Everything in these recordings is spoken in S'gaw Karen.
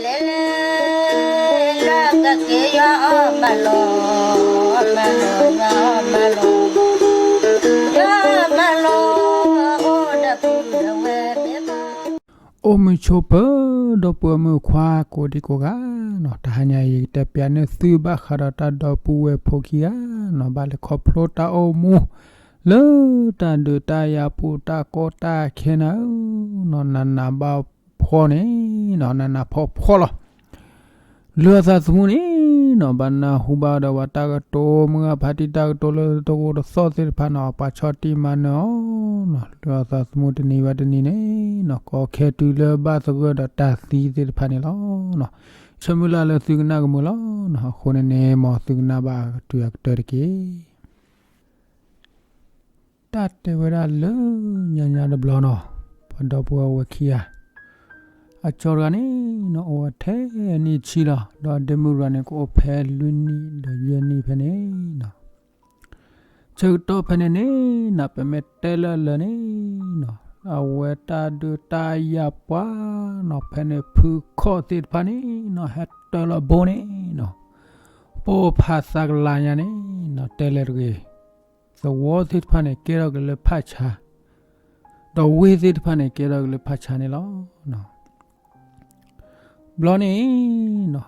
လဲၤလဲၤ လၢကက့ၤယွၤအီၣ်မၤလိာ်, မၤလိာ်ယွၤအီၣ်မၤလိာ်, ယွၤမၤလိာ် အိၣ်ဒီးပုၢ်ဒီးဝဲၢ်မ့ၢ်ဘၣ်. အိၣ်မုာ်ဆိးပၢၤ ဒီပုၢ်ဝဲၢ်မုၣ်ခွါကိးဒံကိးဂၤနီၤ, တဟါညါအံၤ ယကတဲပၠးန့ၢ်သုဘၣ်ဃးဒီးတၢ်ဒီပုၢ်ဝဲၢ်ဖိခံဂၤနီၤ, ဘၣ်လဲၤခီဖျိတၢ်အိၣ်မူ လၢတၢ်ဒုးတၢ်ယၤပူၤ တၢ်ကီတၢ်ခဲနၤဧၢနီၤ, နးနးဘၣ်ဖှီၣ်န့ၣ်နီၤ, နးနးဖှီၣ်ဖှီၣ်လီၤ. လၢအသးသမူန့ၣ်နီၤ, ဘၣ်နၢ်ဟူဘၣ်ဒီးပှၤတၢ်ကတိၤ မုၢ်ဂၢ်ဖးတံၢ်တၢ်ကတိၤလၢတဂိာ်တသီၣ်သ့ၣ်တဖၣ်နီၤ, ပှၤဆီၣ်တံၢ်မၤနၢၤအီၤနီၤ, လၢအသးသမူတနံၤဘၣ်တနံၤန့ၣ်နီၤ, ကီခဲတုၤလၢဘၣ်သဂၢၢ်ဒီးတၢ်သံသ့ၣ်တဖၣ်န့ၣ်လီၤ. ဆၢမုၢ်လၢ်လၢသုကနၣ်ကမုာ်လီၤနီၤ, အဃိန့ၣ်န့ၣ် မ်သုကနၣ်ဘၣ်တုၤအကတၢၢ်တက့ၢ်. တၢ်တဲဝဲဒၣ်လၢညါညါတဘျီနီၤ, ပှၤဒီပုၢ်ဝဲၢ်ခံဂၤ, အကၠီတဂၤန့ၣ်နီၤ အိၣ်ဝဲထဲအနံၣ်ဆံလီၤ, ဒီးဒ့မုၣ်တဂၤန့ၣ် ကအိၣ်ဖဲလွံၢ်နံၣ်ဒီးယဲၢ်နံၣ်ဖဲန့ၣ်နီၤ. ဆၢကတီၢ်ဖဲန့ၣ်န့ၣ်နီၤ, ပမ့ၢ်တဲလၢအလၢာ်န့ၣ်နီၤ, အဝဲတၢ်ဒုးတၢ်ယၤပှၤနီၤ, ဖဲန့ၣ်ဖုခီၣ်သ့ၣ်တဖၣ်န့ၣ်နီၤ, ဟဲတၢလီၤဘိန့ၣ်နီၤ, ပိၢ်ဖးသးကလၤညါန့ၣ်နီၤ, တဲလဲၤတဂ့ၤ သဝီသ့ၣ်တဖၣ်န့ၣ် ကဲထီၣ်က့ၤလၢဖးဆါ, ဒီးဝ့ၢ်သ့ၣ်တဖၣ်န့ၣ် ကဲထီၣ်က့ၤလၢဖးဆါန့ၣ်လီၤ. ဘျီန့ၣ်နီၤ,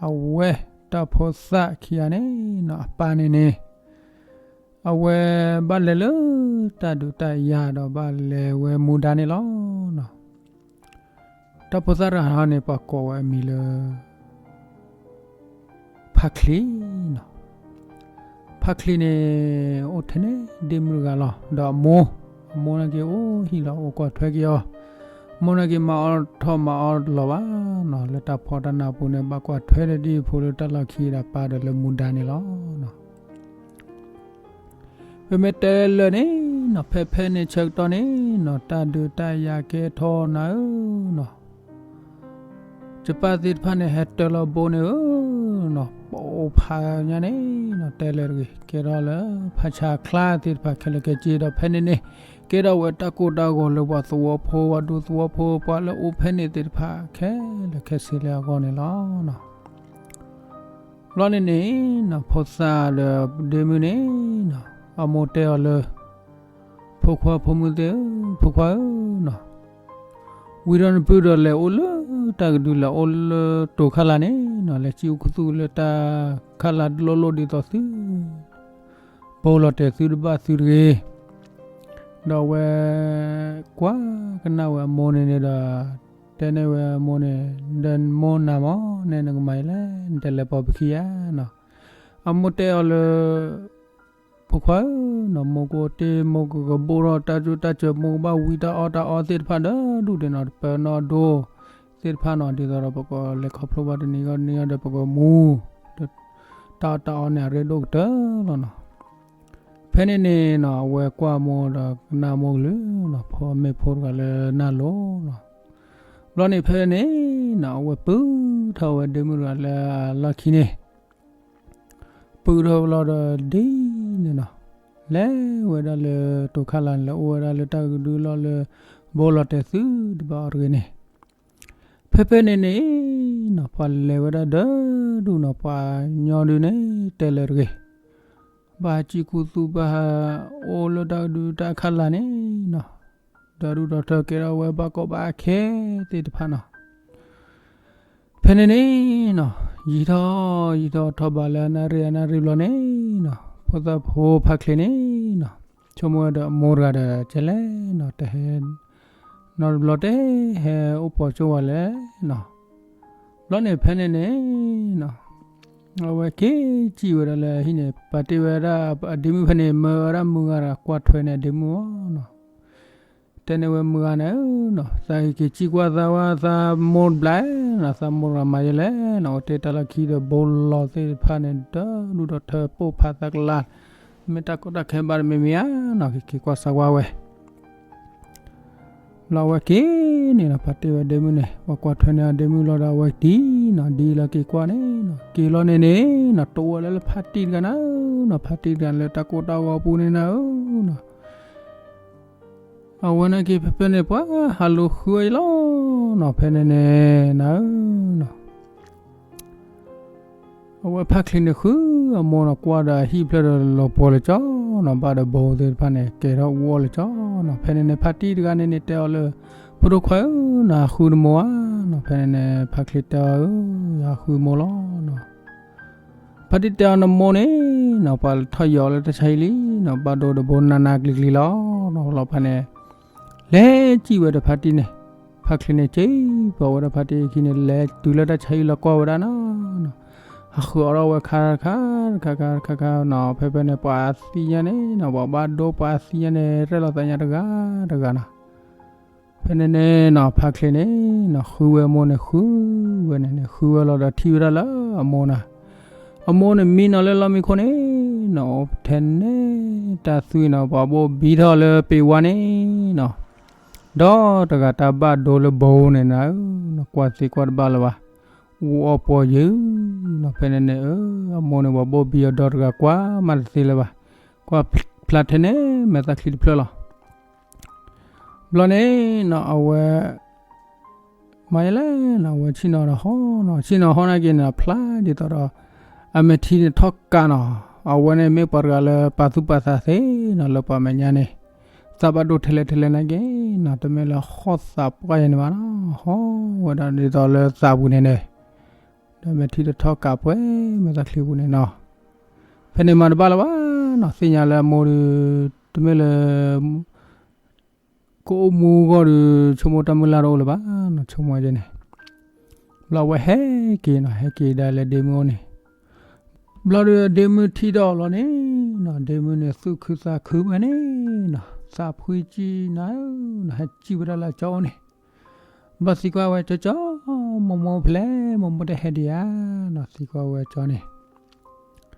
အဝဲတၢ်ဖိသၣ်ခံဂၤန့ၣ်နီၤ, အပၢ်န့ၣ်န့ၣ် အဝဲဘၣ်လဲၤလၢတၢ်ဒုးတၢ်ယၤဒီးဘၣ်လဲၤဝဲမူဒါန့ၣ်လီၤ. တၢ်ဖိသၣ်တဂၤန့ၣ် ပှၤကိးဝဲအမံၤလၢ ဖါချံနီၤ, ဖါချံန့ၣ် အိၣ်ထဲန့ၣ်ဒ့မုၣ်တဂၤလီၤ, ဒီးအမိၢ်, အမိၢ်နာ်က့ၤအိၣ်ဟံၣ်လီၤ, အိၣ်ကွၢ်ထွဲက့ၤအီၤ, မိၢ်နာ်က့ၤမၤအီၣ်ထီၣ်မၤအီၣ်လီၤဘၣ်နီၤ, လၢတၢ်ဖှီတၢ်နးပူၤန့ၣ် ဘၣ်ကွၢ်ထွဲဒီးဒ်ဖိလၢတၢ်လီၢ်ခံဒီးပၢ်ဒီးလၢမူဒါန့ၣ်လီၤ. ပမ့ၢ်တဲလၢာ်န့ၣ်နီၤ, ဖဲဖဲန့ၣ်ဆၢကတီၢ်န့ၣ်နီၤ, တၢ်ဒုးတၢ်ယၤကဲထီၣ်နၤဧၢနီၤ, ယပၢ်သ့ၣ်တဖၣ်န့ၣ် ဟဲတၢလီၤဘိန့ၣ်ဧၢနီၤ, ပိၢ်ဖးညါန့ၣ်နီၤ, တဲလဲၤတဂ့ၤ, ကဲထီၣ်လၢဖးဆါအချါသ့ၣ်တဖၣ်ခဲလၢာ်ခဲဆ့ဒီး ဖဲန့ၣ်န့ၣ် ကဲထီၣ်ဝဲတၢ်ကိၢ်တၢ်ဂီၤလၢပှၤသဝီဖိ ပှၤဒူသဝီဖိ ပှၤလၢအိၣ်ဖဲန့ၣ်သ့ၣ်တဖၣ် ခဲလၢာ်ခဲဆ့လၢအဂီၢ်န့ၣ်လီၤ. ဘျီန့ၣ်န့ၣ်နီၤ, ဖိသၣ်ဒီးဒ့မုၣ်န့ၣ်နီၤ, အမိၢ်တဲအီၤလၢ ဖိခွါဖိမုၣ်သ့ၣ်ဧၢ, ဖိခွါဧၢနီၤ, ဝံၤဒီးနပုၢ်ဒီးလဲၤအိၣ်လၢတၢ်ကဒု လဲၤအိၣ်လၢတိၤခါလာ်န့ၣ်နီၤ, လဲၤစံၣ်အူခူသူၣ်လၢတၢ်ခါလာ်တလိၣ်လိၣ်ဒ်သိးသု ဘိလီၤတဲာ်သုတဘၣ်သုတဂ့ၤ. ဒီးအဝဲကွၢ်ကနၣ်ဝဲအမိၢ်န့ၣ်န့ၣ်ဒီး တဲန့ၢ်ဝဲအမိၢ်န့ၣ်, ဒီးမိၢ်နၤမ့ၢ်န့ၣ် နကမၤယလဲၣ်, နတလဲၤပိာ်ပခံဧါနီၤ. အမိၢ်တဲအီၤလၢ ဖိခွါဧၢနီၤ, မိၢ်ကအိၣ်တ့ၢ် မိၢ်ကကဘိၣ်ထီၣ်တၢ်ကၠိတၢ်စၢၤ မိၢ်ကဘၣ်ဝံတၢ်အီၣ်တၢ်အီသ့ၣ်တဖၣ်ဒီးဒူၣ်ဒဲးနီၤ, တပၢၤနီၣ်ဒိသ့ၣ်တဖၣ်နီၤ, ဒ်သိးဒီးပကလဲၤခီဖျိဘၣ်တနံၤဂီၢ်တနံၤဂီၢ်ဒီးပကမူ တၢ်အီၣ်တၢ်အီန့ၣ်အရ့ဒိၣ်ကတၢၢ်လီၤနီၤ. ဖဲန့ၣ်န့ၣ်နီၤ, အဝဲကွၢ်မိၢ်ဒီးကနၣ်မိၢ်ကလုၢ်နီၤ, ဖိမ့ၢ်ဖိတဂၤလၢနၢ်လိၤနီၤ. ဘျီန့ၣ်ဖဲန့ၣ်နီၤ, အဝဲပုၢ်ထီၣ်ဝဲဒ့မုၣ်တဂၤလၢအလီၢ်ခံန့ၣ် ပုၢ်ထီၣ်ဝဲလီၤဒီးဒ်န့ၣ်နီၤ, လဲၤဝဲဒၣ်လၢတိၤခါလာ်န့ၣ် လဲၤအိၣ်ဝဲဒၣ်လၢတၢ်ကဒုလီၢ်လၢ ဘိလီၤတဲာ်သုတဘၣ်အီၤတဂ့ၤန့ၣ်, ဖဲဖဲန့ၣ်န့ၣ်နီၤ, ပှၤလဲၤဝဲဒၣ်ဒီဒူၣ်နီၤ, ပှၤညီဒုန့ၣ် တဲလၢာ်တဂ့ၤ, ဘၣ်စံၣ်ခူသူၣ် ဘၣ်အိၣ်လၢတၢ်ကဒုတၢ်ခါလာ်န့ၣ်နီၤ, ဒီဒူၣ်ဒီထၢကဲထီၣ်ဝဲဘၣ်ကီဘၣ်ခဲသ့ၣ်တဖၣ်နီၤ. ဖဲန့ၣ်န့ၣ်နီၤ, ယံာ်ထီၣ်ယံာ်ထီၣ်ထီၣ်ဘးလၢအနၣ်ရံၣ်အနၣ်ရံၣ်ဘျီန့ၣ်နီၤ, ဖိသၣ်ဖိဖါချ့န့ၣ်နီၤ, ဆိကမိၣ်ဝဲဒီးအမိၢ်တဂၤဒီး ကဲလဲၣ်နီၤ, တဟဲ နီတဘျီတဟဲအိၣ်ပိာ်ဆိဝဲလဲၣ်နီၤ. ဘျီန့ၣ်ဖဲန့ၣ်န့ၣ်နီၤ, အဝဲက့ၤစံၣ်ဝဲဒၣ်လၢဟံၣ်န့ၣ်, ပာ်တ့ၢ်ဝဲဒၣ်အဒ့မုၣ်ဖဲန့ၣ်, မၢဝဲဒၣ်မုၢ်ဂၤဒီးကွၢ်ထွဲန့ၢ်အဒ့မုၣ်အီၤနီၤ. တဲန့ၢ်ဝဲမုၢ်ဂၤန့ၣ်နီၤ, သးက့ၤစံၣ်ကွၢ်သးဝဲ သးမိၢ်တဘျီနီၤ, သးမိၢ်တဂၤမၤယဲလဲၣ်နီၤ, အိၣ်တ့ၢ်တၢ်လီၢ်ခံဒီးဘိလီၤသ့ၣ်တဖၣ်န့ၣ် ဒီဒူၣ်ဒီထၢပိၢ်ဖးသးကလၤ, မ့ၢ်တၢ်ကီတၢ်ခဲဘၣ်တမံၤမံၤဧါနီၤ, က့ၤက့ၤကွၢ်စၢၤဝဲ လီၤအဝဲက့ၤန့ၣ်နီၤ, ပာ်တ့ၢ်ဝဲဒ့မုၣ်န့ၣ်, ပှၤကွၢ်ထွဲန့ၢ်အဒ့မုၣ်လီၤဒီးအဝဲဒ်နီၤ, ဒ်လီၤက့ၤကွၢ်န့ၣ်နီၤ, က့ၤလီၤန့ၣ်န့ၣ်နီၤ, တိဝဲလၢလၢဖါတံၢ်တဂၤနၤဧၢနီၤ, ဖါတံၢ်တဂၤလၢတၢ်ကိၢ်တၢ်ဂီၤပူၤန့ၣ်နၤဧၢနီၤ. အဝဲန့ၣ်က့ၤဖဲဖဲန့ၣ် ပှၤဟးလိာ်ဃုဝဲအံၤလီၤနီၤ. ဖဲန့ၣ်န့ၣ် နၤဧၢနီၤ, အဝဲဖါချံးန့ၣ်ဃုအမိၢ်နီၤ, ကွၢ်ဒီးအဟံၣ်ဖျၢၣ်ဒီးလီၤပှီၤလၢကၠီနီၤ, ဘၣ်ဒီးဘိသ့ၣ်တဖၣ်န့ၣ် ကဲထီၣ်အူအီၣ်လၢကၠီနီၤ. ဖဲန့ၣ်န့ၣ် ဖါတံၢ်တဂၤန့ၣ်န့ၣ် တဲအီၤလၢ ဖိဒိၣ်ခွါဧၢနီၤ, ဟးဃုနမိၢ်ဧါနီၤ. ဖဲန့ၣ်န့ၣ် ဖါချံးတဲအီၤဧၢ, ယဟးဃုမိၢ်လီၤနီၤ. ဖါတံၢ်တဲအီၤ နမိၢ်န့ၣ်နီၤ ပှၤထီၣ်ယီၤလၢတၢ်ဆါဟံၣ်လံနီၤ, ဘၣ်ဒိဒီးဘိနးနးကျံၤကျံၤလီၤနီၤ. လီၤဖဲန့ၣ် လဲၤစံၣ်ဝဲဒီးဖါတံၢ်န့ၣ်, ဖါချံးန့ၣ် စံၣ်ပှၤဝဲဒီးဖါတံၢ်အခံန့ၣ် လဲၤတုၤလၢတၢ်ဆါဟံၣ်လီၤကွၢ်ဝဲဒၣ်နီၤ. ဟးဃုအီၣ်ထီၣ်ဝဲခါတခါတခါခါတခါခါနီၤ. ဖဲဖဲန့ၣ် ပှၤသံညါန့ၣ်နီၤ, ပှၤဘၣ်ဒိပှၤသံညါန့ၣ် ရဲၣ်လီၤသးညါတဂၤတဂၤနီၤ. ဖဲန့ၣ်န့ၣ်နီၤ ဖါချံးန့ၣ်နီၤ ဃုဝဲအမိၢ်န့ၣ်ဃုဝဲန့ၣ်န့ၣ် ဃုဝဲလီၤဒီးထံၣ်ဝဲဒၣ်လၢအမိၢ်နီၤ, အမိၢ်န့ၣ်မံနီၤလၢလီၢ်မံခိၣ်န့ၣ်နီၤ, ထဲန့ၣ်တၢ်သွံၣ်နီၤ ပှၤဘိၣ်ဘံထီၣ်လၢပ့ၤဝါန့ၣ်နီၤ, ဒီတဂၤတၢ်ဘၣ်ဒိလၢဘိန့ၣ်နၤဧၢ, ကွၢ်သံကွၢ်တဘၣ်လၢၤဘၣ်, အူအီၣ်ပှီၤယုာ်နီၤ. ဖဲန့ၣ်န့ၣ် အမိၢ်န့ၣ် ပှၤဘိၣ်ဘံအီၤဒီတဂၤကွၢ်မးတသ့လၢၤဘၣ်, ကွၢ်ဖျါထဲန့ၣ်မဲာ်သၣ်ချံတဖျၢၣ်လီၤ. ဘျီန့ၣ်နီၤ အဝဲ မၤယလဲၣ်နီၤ အဝဲဆ့ၣ်နီၤဒီးဟီၣ်နီၤ, ဆ့ၣ်နီၤဟီၣ်နာ်က့န့ၣ် ဖျါဒ်သိးဒီး အမဲာ်ထံန့ၣ်ထီၣ်ကးနီၤ. အဝဲန့ၣ်မ့ၢ်ပှၤတဂၤလၢပာ်သူၣ်ပာ်သးသ့နီၤ လၢပှၤမဲာ်ညါန့ၣ် သးဘၣ်ဒိထဲလဲၣ်ထဲလဲၣ်နာ်က့နီၤ, တမ့ၢ်လၢဟီၣ်သးပှၢ်ယဲန့ၣ်ဘၣ်နီၤ, ဟီၣ်ဝဲဒၣ်ဒ်သိးလၢသးပူၤန့ၣ်န့ၣ်, ဒီးမဲာ်ထံတထီၣ်ကးပှဲၤမဲာ်သၣ်ချံပူၤန့ၣ်နီၤ. ဖဲန့ၣ်မၤတဘၣ်လၢၤဘၣ်နီၤ, သ့ၣ်ညါလၢအမိၢ်ဒီး တမ့ၢ်လၢ ကအိၣ်မူအဂီၢ်ဒီး ဆိကမိၣ်တၢ်မုၢ်လၢ်တအိၣ်လၢၤဘၣ်နီၤ, ဆိကမိၣ်ကဲန့ၣ်. ဘျီဝဲဟဲက့ၤနီၤ, ဟဲက့ၤဒၣ်လၢဒ့မုၣ်အိၣ်န့ၣ်, ဘျီဒီးဒ့မုၣ်ထံၣ်ဒီးအီၤလီၤန့ၣ်နီၤ, ဒ့မုၣ်န့ၣ်သူၣ်ခုသးခုဝဲန့ၣ်နီၤ, သးဖှံကံနၤဧၢနီၤ, ဟဲစံၣ်ဝဲဒၣ်လၢကၠီအိၣ်န့ၣ်. ဘျီသံကွၢ်ဝဲကၠီကၠီ, မိၢ်မိၢ်ဖဲလဲၣ်, မိၢ်မိၢ်တဟဲဒံးဧါနီၤ, သံကွၢ်ဝဲကၠီန့ၣ်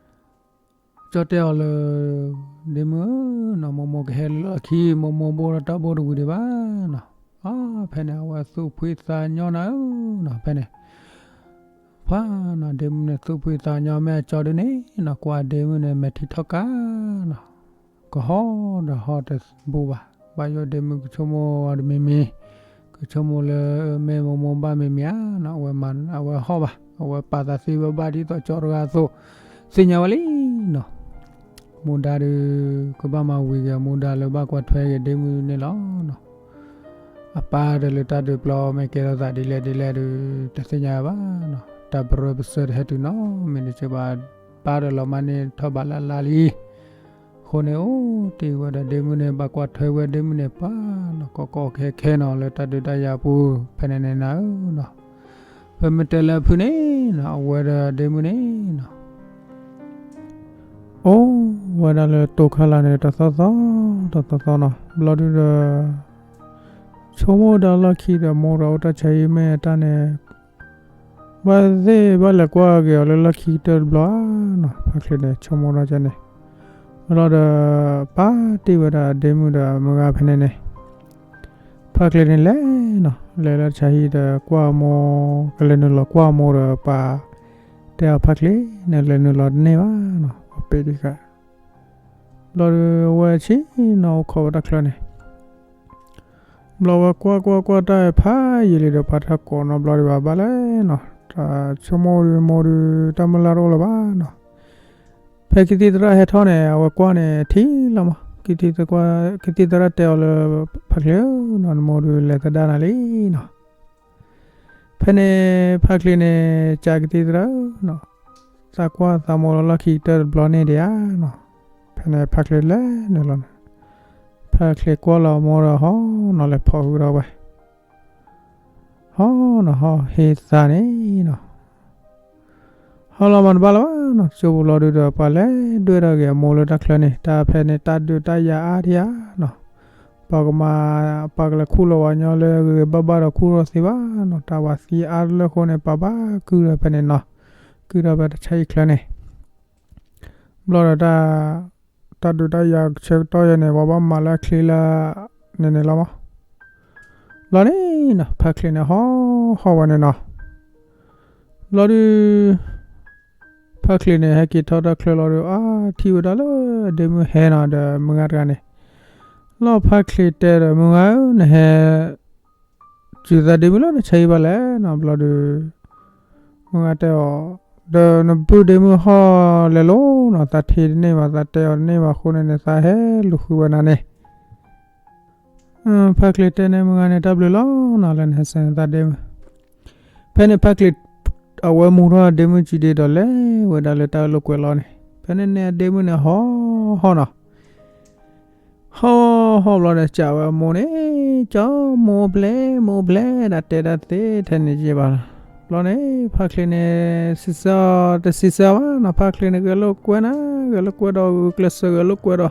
ကၠီတဲအီၤလၢ ဒ့မုၣ်ဧၢနီၤ, မိၢ်မိၢ်ကဟဲလၢလီၢ်ခံ, မိၢ်မိၢ်ဘိၣ်ဒီးတၢ်ဘိတဝံၤဒံးဘၣ်နီၤ. အဖဲန့ၣ် အဝဲသူၣ်ဖှံသးညီနၤဧၢနီၤ, ဖဲန့ၣ် ဖဲနီၤ ဒ့မုၣ်န့ၣ်သူၣ်ဖှံသးညီမ့ၢ်အကၠီဒုန့ၣ်နီၤ, ကွၢ်ဒ့မုၣ်န့ၣ် မဲာ်ထံထီၣ်ကးနီၤ, ကဟီၣ်ဒီးဟီၣ်တဘူးဘၣ်, ဘၣ်ယိၣ်ဒ့မုၣ်ကဆိကမိၣ်အီၤတမံၤမံၤ, ကဆိကမိၣ်လၢမ့ၢ်မိၢ်မိၢ်ဘၣ်မံၤမံၤဧါနီၤ, အဝဲမၤ အဝဲဟီၣ်ဘၣ်, အဝဲပာ်သးသ့ဝဲဘၣ်ဒ်သိးကၠီတဂၤအသိး, သ့ၣ်ညါဝဲလံနီၤ. မူဒါဒီး ကဘၣ်မၤဝံၤက့ၤအမူဒါလၢဘၣ်ကွၢ်ထွဲက့ၤဒ့မုၣ်န့ၣ်လီၤနီၤ. အပၢ်ဒီးလၢတၢ်ဒုးပျီမ့ၢ်ကဲထီၣ်သးဒ်လဲၣ်ဒ်လဲၣ်ဒီး တသ့ၣ်ညါဘၣ်နီၤ, တၢ်ပရၢပစၢၤတဟဲတုၤနီတမံၤန့ၣ် စ့ၢ်ဘၣ်, ပၢ်ဒီးလီၤမၢ်န့ၢ်ထီၣ်ဘးလၢ်လၢ်လံ. အဃိန့ၣ် အိၣ်တ့ၢ်ဝဲဒီးဒ့မုၣ်န့ၣ် ဘၣ်ကွၢ်ထွဲဝဲဒ့မုၣ်န့ၣ် ပှၤနီၤ ကီကီခဲခဲနီၤ လၢတၢ်ဒုးတၢ်ယၤအပူၤ ဖဲန့ၣ်န့ၣ်နၤဧၢနီၤ. ဖဲမ့ၢ်တဲလၢအဖုၣ်န့ၣ်နီၤ အဝဲဒီးဒ့မုၣ်န့ၣ်နီၤ အိၣ်ဝဲဒၣ်လၢတိခါလာ်န့ၣ် တသီသီ တသီသီနီၤ ဘျီဒုဒီး ဆိကမိၣ်ဒီးလီၢ်ခံဒီး မိၢ်ဒီးအိၣ်တၢ်ဆါဟံၣ်မ့ၢ်တၢ်န့ၣ် ဘၣ်သ့ၣ်ဘၣ်လဲၤကွၢ်က့ၤအီၤလၢလီၢ်ခံကတၢၢ်တဘျီဧါနီၤ ဖါချ့န့ၣ် ဆိကမိၣ်ထီၣ်ကဲန့ၣ် ဘျီဒီး ပၢ်တ့ၢ်ဝဲဒၣ်ဒ့မုၣ်ဒီးမုၢ်ဂၤဖဲန့ၣ်န့ၣ် ဖါချ့န့ၣ်လဲၤနီၤ လဲၤလၢတၢ်ဆါဟံၣ်ဒီးကွၢ်အမိၢ် ကလဲၤနုာ်လီၤကွၢ်အမိၢ်ဒီးပၢ် တဲအီၤဖါချ့န့ၣ် လဲၤနုာ်လီၤတန့ၢ်ဘၣ်နီၤ အပ့ၤဒံးဃာ် ဘျီဒီးအဝဲဆ့ၣ်နီၤအိၣ်ခိးဝဲတၢ်ချၢန့ၣ် ဘျီဝဲကွၢ်ကွၢ်ကွၢ်တၢ်ဖးယံာ်လံဒီး ပှၤတဟဲကိးနီတဘျီဒံးဘၣ် ဘၣ်လဲၣ်နီၤ တၢ်ဆိကမိၣ်ဒီးမိၢ်ဒီး တၢ်မုၢ်လၢ်တအိၣ်လၢၤဘၣ်နီၤ ဖဲကသံၣ်သရၣ်ဟဲထီၣ်န့ၣ် အဝဲကွၢ်န့ၣ်ထံၣ်လီၤမး ကသံၣ်သရၣ်တဲအီၤလၢ ဖါချ့ဧၢနီၤ နမိၢ်ဒီးလဲၤသဒၣ်နၤလံနီၤ ဖဲန့ၣ် ဖါချ့န့ၣ် ကးကသံၣ်သရၣ်ဧၢနီၤ သးကွၢ်သးမိၢ်လၢလီၢ်ခံကတၢၢ်တဘျီန့ၣ်ဒံးဧါနီၤ ဖဲန့ၣ် ဖါချ့လဲၤနုာ်လီၤန့ၣ် ဖါချ့ကွၢ်လီၤအမိၢ်ဒီးဟီနီၤ လဲၤဖီၣ်ဃုာ်ဒီးဝဲ ဟီနီၤဟီဟ့သးန့ၣ်နီၤ ဟီလီၤမၤတဘၣ်လၢၤဘၣ်နီၤ ကၠိပူၤလီၤဒုဒီး ပှၤလဲၤဒွဲၣ်ထီၣ်က့ၤအမိၢ်လၢတၢ်ချၢန့ၣ် တၢ်ဖဲန့ၣ် တၢ်ဒုးတၢ်ယၤအါထံဧါနီၤ ပှၤကမၤ ပှၤကလဲၤခူၣ်လီၤဝဲညီလၢဂ့ၤဂ့ၤဘၣ်ဘၣ်ဒီးခူၣ်ထီၣ်သ့ဘၣ်နီၤ တၢ်ဝဲသံအါလၢအဃိန့ၣ် ပှၤဘၣ်ကုၢ်ဒီးဖဲန့ၣ်နီၤ ကုၢ်ထီၣ်ဖဲတၢ်ဆါဟံၣ်ချၢန့ၣ် ဘျီဒီး တၢ်ဒုးတၢ်ယၤဆၢကတီၢ်ယဲန့ၣ် ပှၤဘၣ်မၤလၢအချ့လၢ န့ၣ်န့ၣ်လီၤမး ဘျီန့ၣ်နီၤ ဖါချ့န့ၣ် ဟီဟီဝဲန့ၣ်နီၤ ဘျီဒု ဖါချ့န့ၣ် ဟဲက့ၤထီၣ်တၢ်ချၢလီၤဒီး အါ ထံၣ်ဝဲဒၣ်လၢ ဒ့မုၣ်ဟဲနီၤဒီးမုၢ်ဂၤတဂၤန့ၣ် လီၤဖါချ့တဲဒီး မုၢ်ဂၤဧၢ, နဟဲ စူၤသးဒ့မုၣ်လၢတၢ်ဆါဟံၣ်ဘၣ်လဲၣ်နီၤ. ဘျီဒီး မုၢ်ဂၤတဲအီၤ, ဒီးနပုၢ်ဒ့မုၣ်ဟီၣ်လဲၤလိၤနီၤ, သးထံၣ်တန့ၢ်ဘၣ်, သးတဲအီၤတန့ၢ်ဘၣ်အဃိန့ၣ်န့ၣ် သးဟဲလူၤဃုဝဲနၤန့ၣ်. ဖါချ့တဲန့ၣ် မုၢ်ဂၤန့ၣ် တၢ်ဘျုးလီၤနီၤ လၢနဟဲစၢၤနသးဒ့မုၣ်. ဖဲန့ၣ်ဖါချ့ အဝဲမူထီၣ်အဒ့မုၣ်စုဒ့ဒီး လဲၤဝဲဒၣ်လၢတၢ်လိာ်ကွဲလီၤန့ၣ်, ဖဲန့ၣ်န့ၣ် အဒ့မုၣ်န့ၣ်ဟီၣ်ဟီၣ်နီၤ. ဟီၣ်ဟီၣ်ဘျီဒီး စံးဝဲအမိၢ်န့ၣ်, ကၠီမိၢ်ဖျဲၣ်, မိၢ်ဖျဲၣ်, တၢ်တဲတၢ်သ့ထဲန့ၣ်က့ဘၣ်လီၤ. ဘျီန့ၣ် ဖါချ့န့ၣ် စံးဆၢအီၤ တစံးဆၢဘၣ်နီၤ, ဖါချ့န့ၣ် ဂဲၤလိာ်ကွဲနၤ, ဂဲၤလိာ်ကွဲဒီး ဂုာ်ကျဲးစၢးဂဲၤလိာ်ကွဲဒီး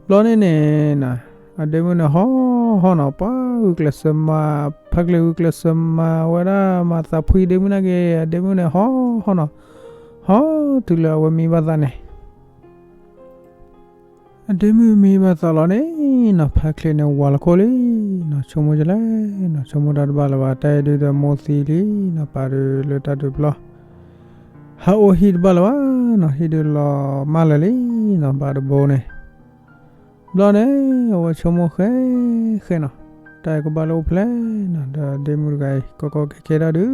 ဘျီန့ၣ်န့ၣ် အဒ့မုၣ်န့ၣ်ဟီၣ်ဟီၣ်နီၤ, ပှၤဂုာ်ကျဲးစၢးမၤ, ဖါချ့ဂုာ်ကျဲးစၢးမၤဝဲဒၣ် မၤသးဖှံဒ့မုၣ်န့ၣ်က့, အဒ့မုၣ်န့ၣ်ဟီၣ်ဟီၣ်နီၤ, ဟီၣ်တုၤလၢအဝဲမံဘၣ်သးန့ၣ် အဒ့မုၣ်မံဘၣ်သးလီၤန့ၣ်နီၤ, ဖါချ့န့ၣ်ဝၤလီၤခိၣ်လံနီၤ, ဆိကမိၣ်ကလဲၣ်နီၤ, ဆိကမိၣ်တၢ်တဘၣ်လၢၤဘၣ်, တၢ်အံၤဒုးဒီးမိၢ်သံလံနီၤ, ပာ်ဒုးလၢတၢ်ဒုးပျီ ဟးအိၣ်ဟံၣ်တဘၣ်လၢၤဘၣ်နီၤ, ဟံၣ်ဒုးလီၤမၢ်လၢာ်လံနီၤ, ဘၣ်တဘိန့ၣ် ဘျီန့ၣ် အဝဲဆိကမိၣ်ဃဲဃဲနီၤ, တၢ်အံၤကဘၣ်လၢအိၣ်ဖျဲၣ်နီၤ, ဒီးဒ့မုၣ်တဂၤအံၤ ကီကီခဲခဲဒၣ်ဒုး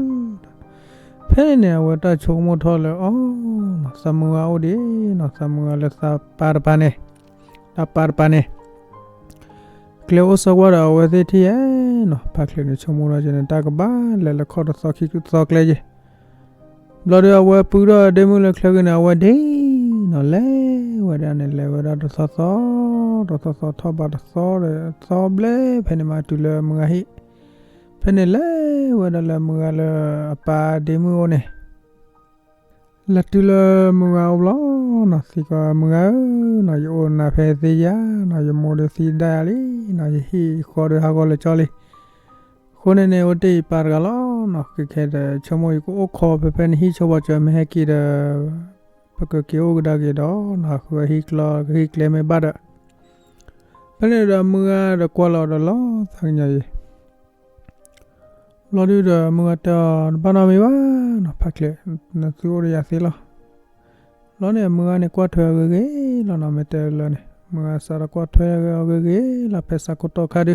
ဖဲန့ၣ်န့ၣ် အဝဲတၢ်ဆိကမိၣ်ထီၣ်လၢအီၤနီၤ, သးမုၢ်ဂၤအိၣ်ဒံးနီၤ, သးမုၢ်ဂၤလၢသးပၢ်တပၢ်န့ၣ်, တၢ်ပၢ်တပၢ်န့ၣ် ကျဲအိၣ်ဆိးကွၢ်ဒီးအဝဲသ့ၣ်ထံၣ်ဧါနီၤ, ဖါချ့န့ၣ်ဆိကမိၣ်ထီၣ်က့န့ၣ် တၢ်ကဘၣ်လဲၤလၢခီၣ်တသီခံသီကျဲက့ ဘျီဒီးအဝဲပုၢ်ထီၣ်အဒ့မုၣ်လၢချၢက့ၤန့ၣ် အဝဲဒ့နီၤ, လဲၤဝဲဒၣ်န့ၣ် လဲၤဝဲဒၣ်တသီသီ, တသီသီထီၣ်ဘးတသီဒီးသီဘျဲၣ် ဖဲန့ၣ်မးတုၤလၢမုၢ်ဂၤဟံၣ်, ဖဲန့ၣ်လဲၤဝဲဒၣ်လၢမုၢ်ဂၤလၢအပၢ်ဒ့မုၣ်အိၣ်န့ၣ် လဲၤတုၤလၢမုၢ်ဂၤအိၣ်ဘျီနီၤ, သံကွၢ်မုၢ်ဂၤဧၢနီၤ, ယအိၣ်နၤဖဲသ့ယါနီၤ, ယမိၢ်ဒီးသံဒၣ်ယၤလံနီၤ, ယဟံၣ်ယဃီဒီးဟးဂီၤလၢကၠီလံ အဃိန့ၣ်န့ၣ် အိၣ်တ့ၢ်ယပၢ်တဂၤလီၤနီၤ, ခဲခဲဒီး ဆိကမိၣ်ယကအိၣ်ခိးဖဲဖဲနဟံၣ်ဆိပီၤစၢၤ မ့ၢ်ဟဲက့ၤဒီး ပကက့ၤအိၣ်ကဒါက့ၤဒီးနီၤ, ဃုအဟံၣ်ကျီ ကဟံၣ်ကျဲမ့ၢ်ဘၣ်ဒီး ဖဲန့ၣ်ဒီးမုၢ်ဂၤဒီးကွၢ်လီၤဒီးလီၤသးကညီၤယံၤ ဘျီဒုဒီးမုၢ်ဂၤတဲအီၤ တဘၣ်နီတမံၤဘၣ်နီၤ, ဖါချ့ နသုအိၣ်ဒီးယၤသ့လီၤ. ဘျီန့ၣ် မုၢ်ဂၤန့ၣ်ကွၢ်ထွဲအဂ့ၤဂ့ၤလီၤနီၤ, မ့ၢ်တဲလၢန့ၣ် မုၢ်ဂၤစးထီၣ်ကွၢ်ထွဲအဂ့ၤဂ့ၤလီၤ, ဖဲဆၢကိၣ်တီခါဒု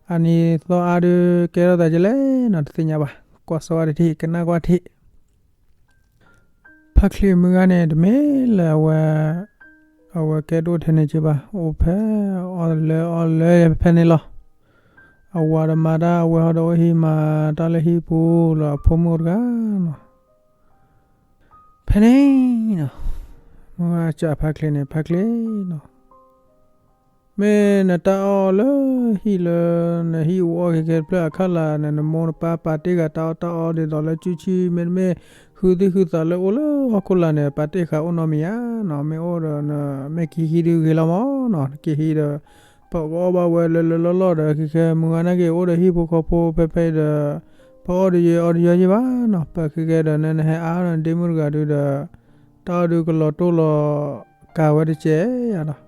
အနံၤသီအါဒု ကဲထီၣ်သးကလဲၣ်နီၤ, တသ့ၣ်ညါဘၣ်, ကွၢ်ဆိဝဲတထံၣ် ကနၣ်ကွၢ်ထံၣ် ဖါချ့မုၢ်ဂၤန့ၣ် တမ့ၢ်လၢအဝဲ အဝဲကဲဒိၣ်ထဲန့ၣ်က့ဘၣ်, အိၣ်ဖဲအီၣ်လၢအီၣ်လၢဖဲန့ၣ်လီၤ. အဝၤဒီးမၤတၢ် အဝဲဟီဒီးအိၣ်ဟံၣ်မၤတၢ်လၢဟံၣ်ပူၤလၢအဖိမုၣ်အိၣ်တဂၤနီၤ. ဖဲန့ၣ်နီၤ မုၢ်ဂၤစံးဖါချ့န့ၣ် ဖါချ့နီၤ မ့ၢ်နတၢ်အီၣ်လၢဟံၣ်လၢ နဟံၣ်အူအီၣ်ခဲခဲတဖျၢၣ်အခါလာ်န့ၣ် နမိၢ်နပၢ်ပာ်တ့ၢ်ဃာ်တၢ်အီၣ်တၢ်အီဒ်သိးလၢ ကၠူဆံ မ့တမ့ၢ် ဃုသံၣ်ဃုသးလၢအိၣ်လၢဟီၣ်ခိၣ်လာ်န့ၣ် ပာ်တ့ၢ်ဃာ်အိၣ်နီတမံၤဧါနီၤ. မ့ၢ်အိၣ်ဒီး မ့ၢ်က့ၤဟံးဒုဂ့ၤလီၤမးနီၤ, နက့ၤဟံးဒီး ပကအီၣ်ဘၣ်ဝဲလၢလၢလီၢ်လီၢ်ဒီး ခဲခဲမုၢ်ဂၤနာ်က့ၤ အိၣ်ဒီးဟံၣ်ဖိဃီဖိဖဲဖဲဒီး ပအီၣ်ဒီးယဲအီၣ်ဒီးယဲယဲဘၣ်နီၤ. ပခဲခဲဒီး နနဟဲအါနဒ့မုၣ်တဂၤဒုဒီး တၢ်အီၣ်ဒုကလီၤတိၢ်လီၤကၤဝဲတကဲးဧါဒီး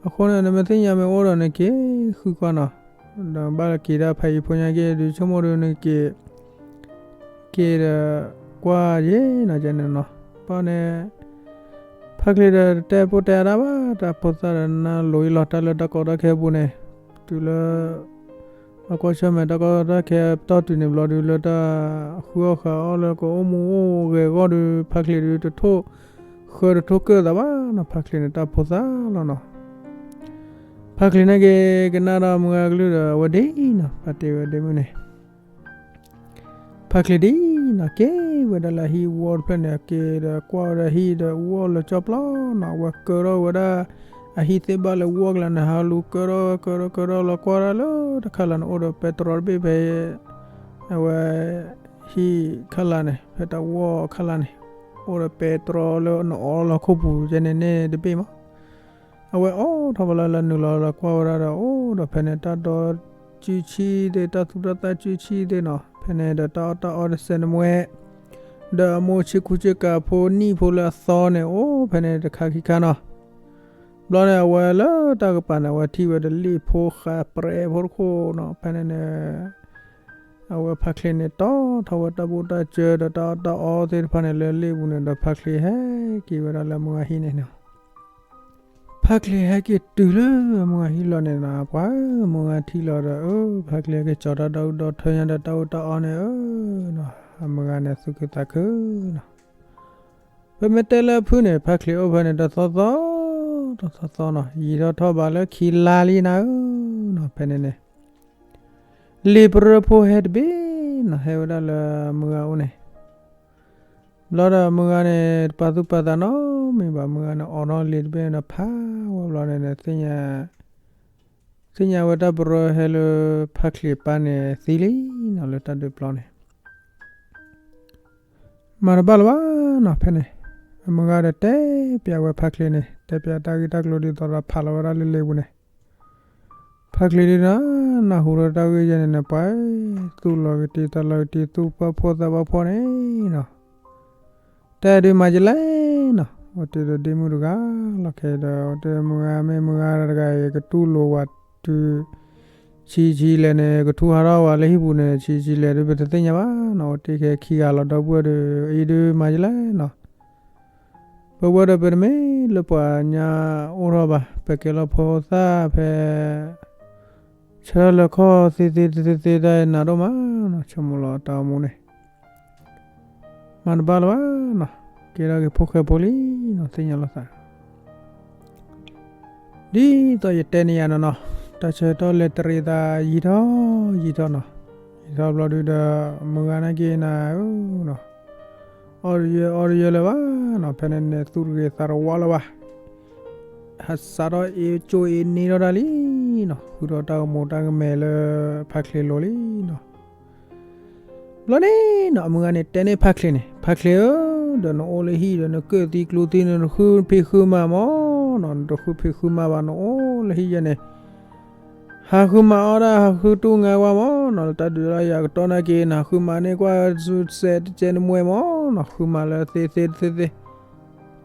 အဃိန့ၣ် နမ့ၢ်သ့ၣ်ညါမ့ၢ်အိၣ်ဒီး နက့ၤဃုကွၢ်နီၤ, ဒီးဘၣ်လၢက့ၤဒၣ်ဖဲအံၤဖိညါက့ၤ ဒုဆိကမိၣ်ဒုနက့ၤ က့ၤဒီးကွၢ်ယဲနီၤ ကဲန့ၣ်နီၤ. ဘၣ်န့ၣ် ဖါချ့ဒီးတတဲဖိတဲအါဒၣ်ဘၣ်, တၢ်ဖိသၣ်ဒီးနၢ်လိၤအံၤလီၤ တၢ်လၢတၢ်ကီတၢ်ခဲအပူၤန့ၣ်, တုၤလၢ အကွၢ်ဆၢၣ်မဲာ်တၢ်ကီတၢ်ခဲပတီၢ်တုၤန့ၣ်ဘျီဒု လၢတၢ်ဃုအီၣ်ဃုအီလၢကအိၣ်မူအိၣ်ဂဲၤအဂီၢ်ဒု ဖါချ့ဒုတထိၣ်ဃၢတထိၣ်ကၢၣ်သးဘၣ်နီၤ. ဖါချ့န့ၣ်တၢ်ဖိသၣ်လီၤနီၤ. ဖါချ့နာ်က့ၤ ကနၣ်ဒီးမုၢ်ဂၤကလုၢ်ဒီး အဝဲဒ့နီၤ ပာ်တ့ၢ်ဝဲဒ့မုၣ်န့ၣ် ဖါချ့ဒ်နီၤ က့ၤဝဲဒၣ်လၢအဟံၣ်အူအီၣ်တဖျၢၣ်န့ၣ် က့ၤဒီးကွၢ်ဝဲဒၣ်ဟံၣ်ဒီးအူအီၣ်လၢကၠီပျီနီၤ. အဝဲကၢထီၣ်ဝဲဒၣ် အဟံၣ်သ့ၣ်ဘၣ်လၢအူအီၣ်ကလာ်န့ၣ် ဟးလူၤကၢထီၣ်ကၢထီၣ်ကၢထီၣ်လီၤ ကွၢ်ဒၣ်လၢတခါလၢ်န့ၣ် အိၣ်ဒီးပဲတြီတဘ့ၣ်ဖဲ အဝဲ ဟံၣ်ခါလၢ်န့ၣ် ဖဲတၢ်အူအီၣ်ခါလၢ်န့ၣ် အိၣ်ဒီးပဲတြီလၢနအီလီၤခိၣ်ပူၤယဲန့ၣ်န့ၣ်တဘ့ၣ်မး အဝဲအိၣ်ထီၣ်ဝဲလၢလၢနုာ်လီၤလီၤကွၢ်ဝဲဒၣ်ဒီး အိၣ်ဒီးဖဲန့ၣ်တၢ်ဒီကၠူဆံသ့ၣ် တၢ်သူတၢ်သၣ်ကၠူဆံသ့ၣ်နီၤ ဖဲန့ၣ်ဒီးတၢ်အီၣ်တၢ်အီတစဲးနမှဲ ဒီးအမိၢ်ဆ့ကူဆ့ကၤဖိနံၣ်ဖိလၢအသီန့ၣ် အိၣ်ဖဲန့ၣ်တခါခံခါနီၤ. ဘျီန့ၣ် အဝဲလၢတၢ်ကပၤန့ၣ် အဝဲထံၣ်ဝဲဒီးလံာ်ဖိဃးပြဲးဖိတခိၣ်နီၤ ဖဲန့ၣ်န့ၣ် အဝဲဖါချ့န့ၣ် တီၢ်ထီၣ်ဝဲတၢ်ဘူၣ်တၢ်စၢဒီးတၢ်အီၣ်တၢ်အီသ့ၣ်တဖၣ်န့ၣ် လၢလံာ်ပူၤန့ၣ်ဒီး ဖါချ့ဟဲက့ၤဝဲဒၣ်လၢမုၢ်ဂၤဟံၣ်န့ၣ်နီၤ. ဖးချ့ဟဲက့ၤတုၤလၢအမုၢ်ဂၤဟံၣ်လီၤန့ၣ်နီၤ, ပှၤဧၢ, မုၢ်ဂၤထံၣ်လီၤဒီး အၢ ဖးချ့ဟဲက့ၤကၠီၤတၢ်ဒီဒူၣ်ဒီထၢညါဒီးတၢ်အီၣ်တၢ်အီန့ၣ်ဧၢနီၤ, အမုၢ်ဂၤန့ၣ်သူၣ်ခုသးခုနီၤ. ပမ့ၢ်တဲလၢအဖုၣ်န့ၣ် ဖးချ့အိၣ်ဖဲန့ၣ်တသီသီ, တသီသီနီၤ, ယံာ်ထီၣ်ထီၣ်ဘၣ်လၢခံလါလံနၤဧၢနီၤ, ဖဲန့ၣ်န့ၣ် လံာ်ပရၢဖိဟဲတဘ့ၣ်နီၤ, ဟဲဝဲဒၣ်လၢမုၢ်ဂၤအိၣ်န့ၣ် ဘျီဒီးမုၢ်ဂၤန့ၣ် တပာ်သူၣ်ပာ်သးနီတမံၤဘၣ်, မုၢ်ဂၤန့ၣ် အိးထီၣ်လံာ်တဘ့ၣ်ဒီးဖးဝဲဘျီန့ၣ်န့ၣ် သ့ၣ်ညါဝဲတၢ်ပရၢဟဲလၢဖးချ့ပၢ်န့ၣ်သံလံနီၤ, လၢတၢ်ဒုးပျီန့ၣ် မၤတဘၣ်လၢၤဘၣ်နီၤ, ဖဲန့ၣ် အမုၢ်ဂၤဒီးတဲပျးဝဲဖးချ့န့ၣ်, တဲပျးတၢ်ဂ့ၢ်တၢ်ကျိၤဒ်သိးဒီးဖးလီၤဝဲဒၣ်လၢလံာ်ပူၤန့ၣ် ဖးချ့ဒ်နီၤ, နၢ်ဟူဒီးတၢ်ဂ့ၢ်ယဲန့ၣ်န့ၣ် ပှၤသူၣ်လီၤကတံၤသးလီၤကတံၤ, သူၣ်ပာ်ဖှိၣ်သးပာ်ဖှိၣ်န့ၣ်နီၤ, တၢ်ဒုးမၤယလဲၣ်နီၤ, အိၣ်တ့ၢ်ဒီးဒ့မုၣ်တဂၤလီၤ, ခဲဒီးအိၣ်တ့ၢ်မုၢ်ဂၤမ့ၢ်မုၢ်ဂၤတဂၤအံၤ ကတူၢ်လိာ်ဝဲတုၤ ဆံးဆံးလဲၣ်န့ၣ် ကထူဟးထီၣ်ဝဲလၢဟံၣ်ပူၤန့ၣ် ဆံးဆံးလဲၣ်ဒုး ပတသ့ၣ်ညါဘၣ်နီၤ, အိၣ်တ့ၢ်ခဲခံဂၤလီၤ, ဒီပုၢ်ဝဲၢ်ဒီး အအံၤဒုးမၤယလဲၣ်နီၤ, ပဝဲဒီးပတမ့ၢ်လၢပှၤညါအိၣ်ထီၣ်ဘၣ်, ပကဲလီၤဖိသၣ်ဖဲ ဆၢထၢၣ်လၢခီၣ်သ့သ့သ့သ့တၢ်နးဒိၣ်မးနီၤ, ဆိကမိၣ်လီၤတၢ်အိၣ်မူန့ၣ် မၤတဘၣ်လၢၤဘၣ်နီၤ, ကဲထီၣ်က့ၤဖိၣ်ဃဲဖိလံနီၤ, သ့ၣ်ညါလီၤသး ဒ်သိးယတဲန့ၢ်ယၤနီၤနီၤ, တၢ်ဆၢကတီၢ်လဲၤတရံးသးယံာ်ထီၣ်ယံာ်ထီၣ်နီၤ, ယံာ်ထီၣ်ဘျီဒုးဒီး မုၢ်ဂၤနာ်က့ၤနၤဧၢနီၤ, အီၣ်တယၢအီတယၢလၢၤဘၣ်နီၤ, ဖဲန့ၣ်န့ၣ်သူၣ်တဂ့ၤသးတဝါလၢၤဘၣ်, ဟးစးထီၣ်အ့ၣ်ကၠိအ့ၣ်န့ၢ်ထီၣ်တၢ်လံနီၤ, ဃုထီၣ်တၢ်ကမူၤတၢ်ကမဲာ်လၢဖးချ့လိၤလံနီၤ. ဘျီန့ၣ်နီၤ အမုၢ်ဂၤန့ၣ်တဲန့ၢ်ဖးချ့န့ၣ်, ဖးချ့ဧၢ, ဒီးနအိၣ်လၢဟံၣ်ဒီးနကၢၣ်သံကျူသံန့ၣ် နဃုဖံးဃုမၤမၢ်နီၤ, နတဃုဖံးဃုမၤဘၣ်, နအိၣ်လၢဟံၣ်ယဲန့ၣ် ဟးဃုမၤအီၣ်ဒၣ် ဟးဃုတူၢ်ငါကွၢ်မၢ်နီၤ, လၢတၢ်ဒုးလၢယၤကတီၢ်နာ်က့ၤ နဃုမၤန့ၢ်ကွၢ်စဲးတကဲနမှဲမၢ်နီၤ, ဃုမၤလၢသ့သ့တသ့သ့,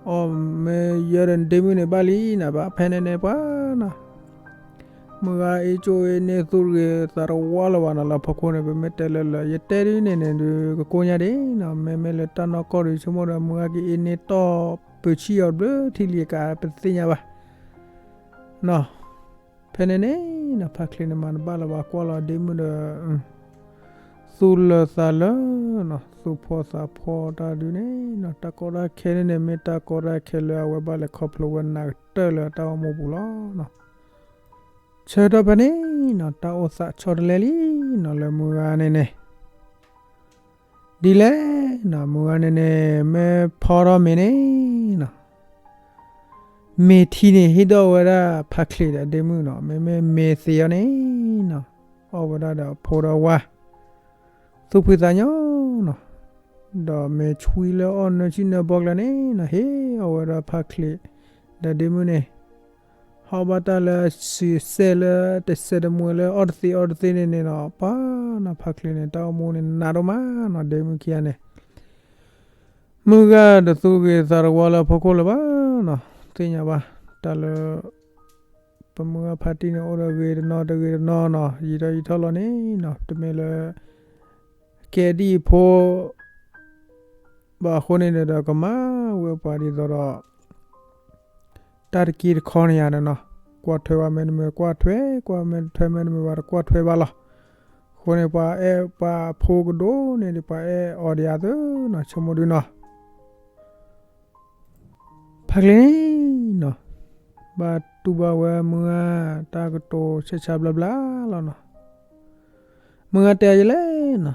အီၣ်မ့ၢ်ယဲဒီးနဒ့မုၣ်န့ၣ်ဘၣ်လံနီၤ, ဘၣ်ဖဲန့ၣ်န့ၣ်ပှၤနီၤ မုၢ်ဂၤအ့ၣ်ကၠိအ့ၣ်န့ၢ်သူၣ်တဂ့ၤသးတဝါလၢၤဘၣ်နီၤ, လၢဖီခိၣ်န့ၣ် ပမ့ၢ်တဲလၢလၢ ယတဲဒ်န့ၣ်န့ၣ်ဒုး ကကိညါဒ်နီၤ, မ့မ့ၢ်လၢတၢ်နီၢ်ကီၢ်ဒုး ဆိကမိၣ်ဒီး မုၢ်ဂၤက့ၤအ့ၣ်န့ၢ်တီၢ်ပၢၤဆံၣ်အီၤဘျၢထံလံၤကး ပတသ့ၣ်ညါဘၣ် နီၤ. ဖဲန့ၣ်န့ၣ်နီၤ ဖးချ့န့ၣ်မၤတဘၣ်လၢၤဘၣ် ကွၢ်လီၤဒ့မုၣ်ဒီး သူၣ်လၢာ်သးလၢာ်နီၤ, သူၣ်ဖှီၣ်သးဖှီၣ်တၢ်ဒုးန့ၣ်နီၤ, တၢ်ကီတၢ်ခဲန့ၣ်န့ၣ် မ့ၢ်တၢ်ကီတၢ်ခဲလၢအဝဲဘၣ်လဲၤခီဖျိဝဲနးကတၢၢ်လၢအတၢ်အိၣ်မူပူၤလီၤနီၤ. ဆၢကတီၢ်ဖဲန့ၣ်နီၤ တၢ်အိၣ်သးဆီတလဲလံနီၤ လၢမုၢ်ဂၤန့ၣ်န့ၣ် ဒ်လဲၣ်နီၤ, မုၢ်ဂၤန့ၣ်န့ၣ် မ့ၢ်ဖီထီၣ်မ့ၤန့ၣ်နီၤ, မ့ၤထံန့ၣ် ဟ့ၣ်ဒီးဝဲဒၣ်ဖးချ့ဒီးဒ့မုၣ်နီၤ, မ့မ့ၢ်မ့ၤသ့အီၤန့ၣ်နီၤ, အီၣ်ဝဲဒၣ်ဒီးအဖိဒီးဝၤ သူၣ်ဖှံသးညီနီၤ, ဒီးမ့ၤဆွံလၢအီၣ်နၢဆံၣ်နၢဘီကျါန့ၣ်နီၤ, ဟ့ၣ်အီၣ်ဝဲဒၣ်ဖးချ့ဒီးဒ့မုၣ်န့ၣ် ဟီၣ်ဘၣ်တၢ်လၢစံးစဲးလၢတစဲးတမှဲလၢအီၣ်တသ့အီၣ်တသ့န့ၣ်န့ၣ်နီၤ, ပှၤနီၤ ဖးချ့န့ၣ် တၢ်အိၣ်မူန့ၣ်နးဒိၣ်မးနီၤ, ဒ့မုၣ်ခံဂၤန့ၣ် မုၢ်ဂၤတသူၣ်ဂ့ၤသးတဝါလၢအဖီခိၣ်လၢၤဘၣ်နီၤ, သ့ၣ်ညါဘၣ် တၢ်လၢ ပမုၢ်ဂၤဖးတံၢ်န့ၣ် အိၣ်ဒီးဂ့ၤတနီၤတဂ့ၤတနီၤနီၤ, ယံာ်ထီၣ်ယံာ်ထီၣ်လီၤန့ၣ်နီၤ, တမ့ၢ်လၢ ကဲဒ်အံၤဖိ ဘၣ်အဃိန့ၣ်ဒီး ကမၤဝဲပှၤဒ်သိးဒီး တၢ်တက့တခီန့ၣ်ယၤန့ၣ်နီၤ, ကွၢ်ထွဲဝဲမ့တမ့ၢ်ကွၢ်ထွဲ, ကွၢ်မ့ၢ်တထွဲမ့တမ့ၢ်ဘၣ်တကွၢ်ထွဲဘၣ်လီၤ. အဃိန့ၣ် ပှၤအဲၣ်ပှၤဖိကဒိၣ်န့ၣ်ဒီး ပှၤအဲၣ်အီၤဒံးအါသုနီၤ, ဆိကမိၣ်ဒုနီၤ ဖးချ့န့ၣ်နီၤ, ဘၣ်တူၢ်ဘၣ်ဝဲမုၢ်ဂၤ တၢ်ကတိၤဆဲးဆါဘျါဘျါလီၤနီၤ. မုၢ်ဂၤတဲယလဲၣ်နီၤ,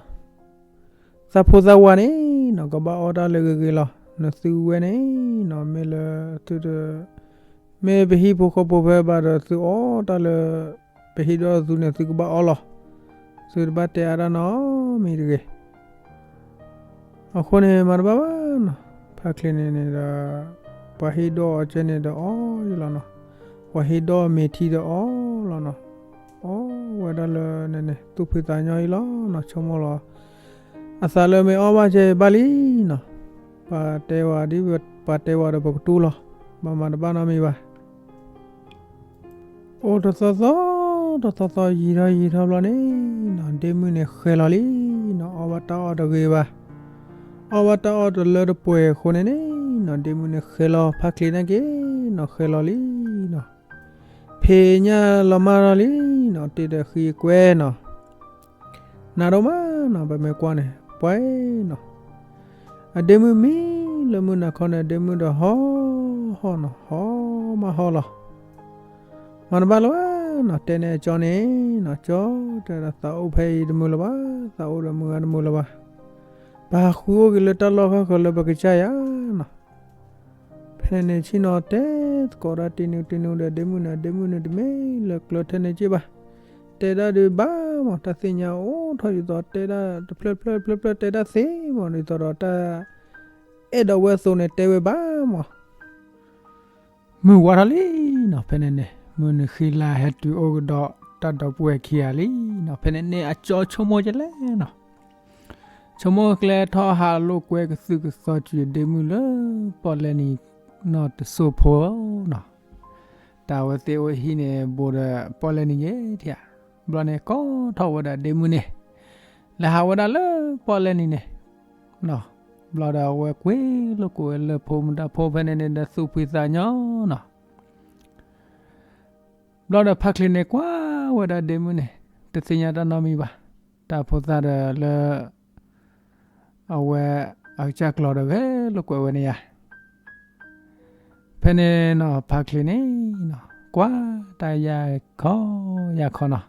သးဖိသးဝၤန့ၣ်နီၤ ကဘၣ်အီၣ်တၢ်လၢဂ့ၤဂ့ၤလီၤ. နသုဝဲန့ၣ်နီၤ မ့ၢ်လၢသုတ မ့ၢ်ပဟံၣ်ဖိဃီဖိဖဲဘၣ်ဒီး သုအီၣ်တၢ်လၢ ပဟ့ၣ်ဒီးသုန့ၣ် သုကဘၣ်အီၣ်လီၤ. သုတဘၣ်တဲအါတၢ်နီတမံၤတဂ့ၤ. အဃိန့ၣ် မၤတဘၣ်ဘၣ်နီၤ, ဖးချ့န့ၣ်န့ၣ်ဒီး ပှၤဟ့ၣ်ဒီးအီၤကဲန့ၣ်ဒီးအီၣ်လီၤနီၤ, ပှၤဟ့ၣ်ဒီးမ့ၤထံဒီးအီၣ်လီၤနီၤ, အီၣ်ဝဲဒၣ်လၢန့ၣ်န့ၣ် သူၣ်ဖှံသးညီအံၤလီၤနီၤ, ဆိကမိၣ်လီၤ. အသးလၢမ့ၢ်အီၣ်ဘၣ်ကဲဘၣ်လံနီၤ, ပှၤတဲဝဲဒ် ပှၤတဲဝဲဒီးပကတူၢ်လီၤ, ဘၣ်မၤတဘၣ်နီတမံၤဘၣ်. အိၣ်တသီသီ တသီသီ ယံာ်ထီၣ်ယံာ်ထီၣ်ဘျီန့ၣ် ဒ့မုၣ်န့ၣ်ဃဲၤလီၤလံနီၤ, အီၣ်ဘၣ်တၢ်အီၣ်တဂ့ၤဘၣ်, အီၣ်ဘၣ်တၢ်အီၣ်တလၢတပှဲၤအဃိန့ၣ်န့ၣ်နီၤ, ဒ့မုၣ်န့ၣ်ဃဲၤလီၤ, ဖးချ့န့ၣ်က့ၤနီၤ ဃဲၤလီၤလံနီၤ. ဟ့ၣ်ညါလီၤမၢ်ထီၣ်လံနီၤ, တ့ၢ်ဒီးဃံအကွဲနီၤ, နးဒိၣ်မးနီၤ, ပမ့ၢ်ကွၢ်န့ၣ် ပှဲၤနီၤ, အဒ့မုၣ်မံလၢမုၢ်နၤခီန့ၣ် အဒ့မုၣ်ဒီးဟီၣ်ဟီၣ်နီၤ, ဟီၣ်မးဟီၣ်လီၤ. မၤတဘၣ်လၢၤဘၣ်နီၤ, တဲန့ၢ်အကၠီန့ၣ်နီၤ, ကၠီတဲဒီး သးအိၣ်ဖဲအံၤတမုာ်လၢၤဘၣ်, သးအိၣ်ဒီးမုၢ်ဂၤတမုာ်လၢၤဘၣ်, ပဟးဃုအိၣ်က့ၤလၢတၢ်လီၢ်ခီဃၢၤလၢပကစၢ်ယၤနီၤ. ဖဲန့ၣ်န့ၣ် ဆ့ၣ်နီၤတဲသကိးတၢ်တနုၤတနုၤဒီး ဒ့မုၣ်န့ၣ် အဒ့မုၣ်န့ၣ် တမ့ၢ်လၢကျၢၤထဲန့ၣ်က့ၢ်ဘၣ်, တဲဒၣ်ဒုးဘၣ်မး, တၢ်သ့ၣ်ညါအိၣ်ထီၣ်ဒ်သိး တဲဒၣ်တဖျၢၣ်တဖျၢၣ်တဖျၢၣ်တဖျၢၣ် တဲဒၣ်သ့မး, ဒ်သိးဒီးတၢ် အဲၣ်ဒိးဝဲအသိးန့ၣ် တဲဝဲဘၣ်မး. မုၢ်ဝါထီၣ်လံနီၤ, ဖဲန့ၣ်န့ၣ် မုၢ်နုာ်ဃံလၤဟဲတုၤအိၣ်ကဒီးတၢ်ဒီပုၢ်ဝဲၢ်ခံဂၤလံနီၤ. ဖဲန့ၣ်န့ၣ် အကၠီဆိကမိၣ်ကလဲၣ်နီၤ, ဆိကမိၣ်ကလဲၣ်ထီၣ် ဟးလိာ်ကွဲကသုၣ်ကသီ ကွၢ်ဒ့မုၣ်လၢပီၣ်လဲၣ်နံၤနီၤ တစိၢ်ဖိနီၤ. တၢ်အဝဲသ့ၣ်အိၣ်ဟံၣ်န့ၣ် ဘူးဒီးပီၣ်လဲၣ်နံၤယဲၢ်ထံဧါ. ဘျီန့ၣ် ကိးထီၣ်ဝဲဒၣ်ဒ့မုၣ်န့ၣ် လဲၤဟးဝဲဒၣ်လၢပီၣ်လဲၣ်နံၤန့ၣ်နီၤ. ဘျီဒီးအဝဲကွ့လိာ်ကွဲလၢဖိမုၣ်တၢ်ဖိ ဖဲန့ၣ်န့ၣ်ဒီး သူၣ်ဖှံသးညီနီၤ. ဘျီဒီးဖါချ့န့ၣ် ကွၢ်ဝဲဒၣ်ဒ့မုၣ်န့ၣ် တသ့ၣ်ညါတၢ်နီတမံၤဘၣ်. တၢ်ဖိသၣ်ဒီးလၢ အဝဲအကစၢ်ကျီၤဒီး ဂဲၤလိာ်ကွဲဝဲန့ၣ်ယါ. ဖဲန့ၣ်နီၤ ဖါချ့န့ၣ်နီၤ ကွၢ်တၢ်ယၢ်ခီယၢ်ခီနီၤ,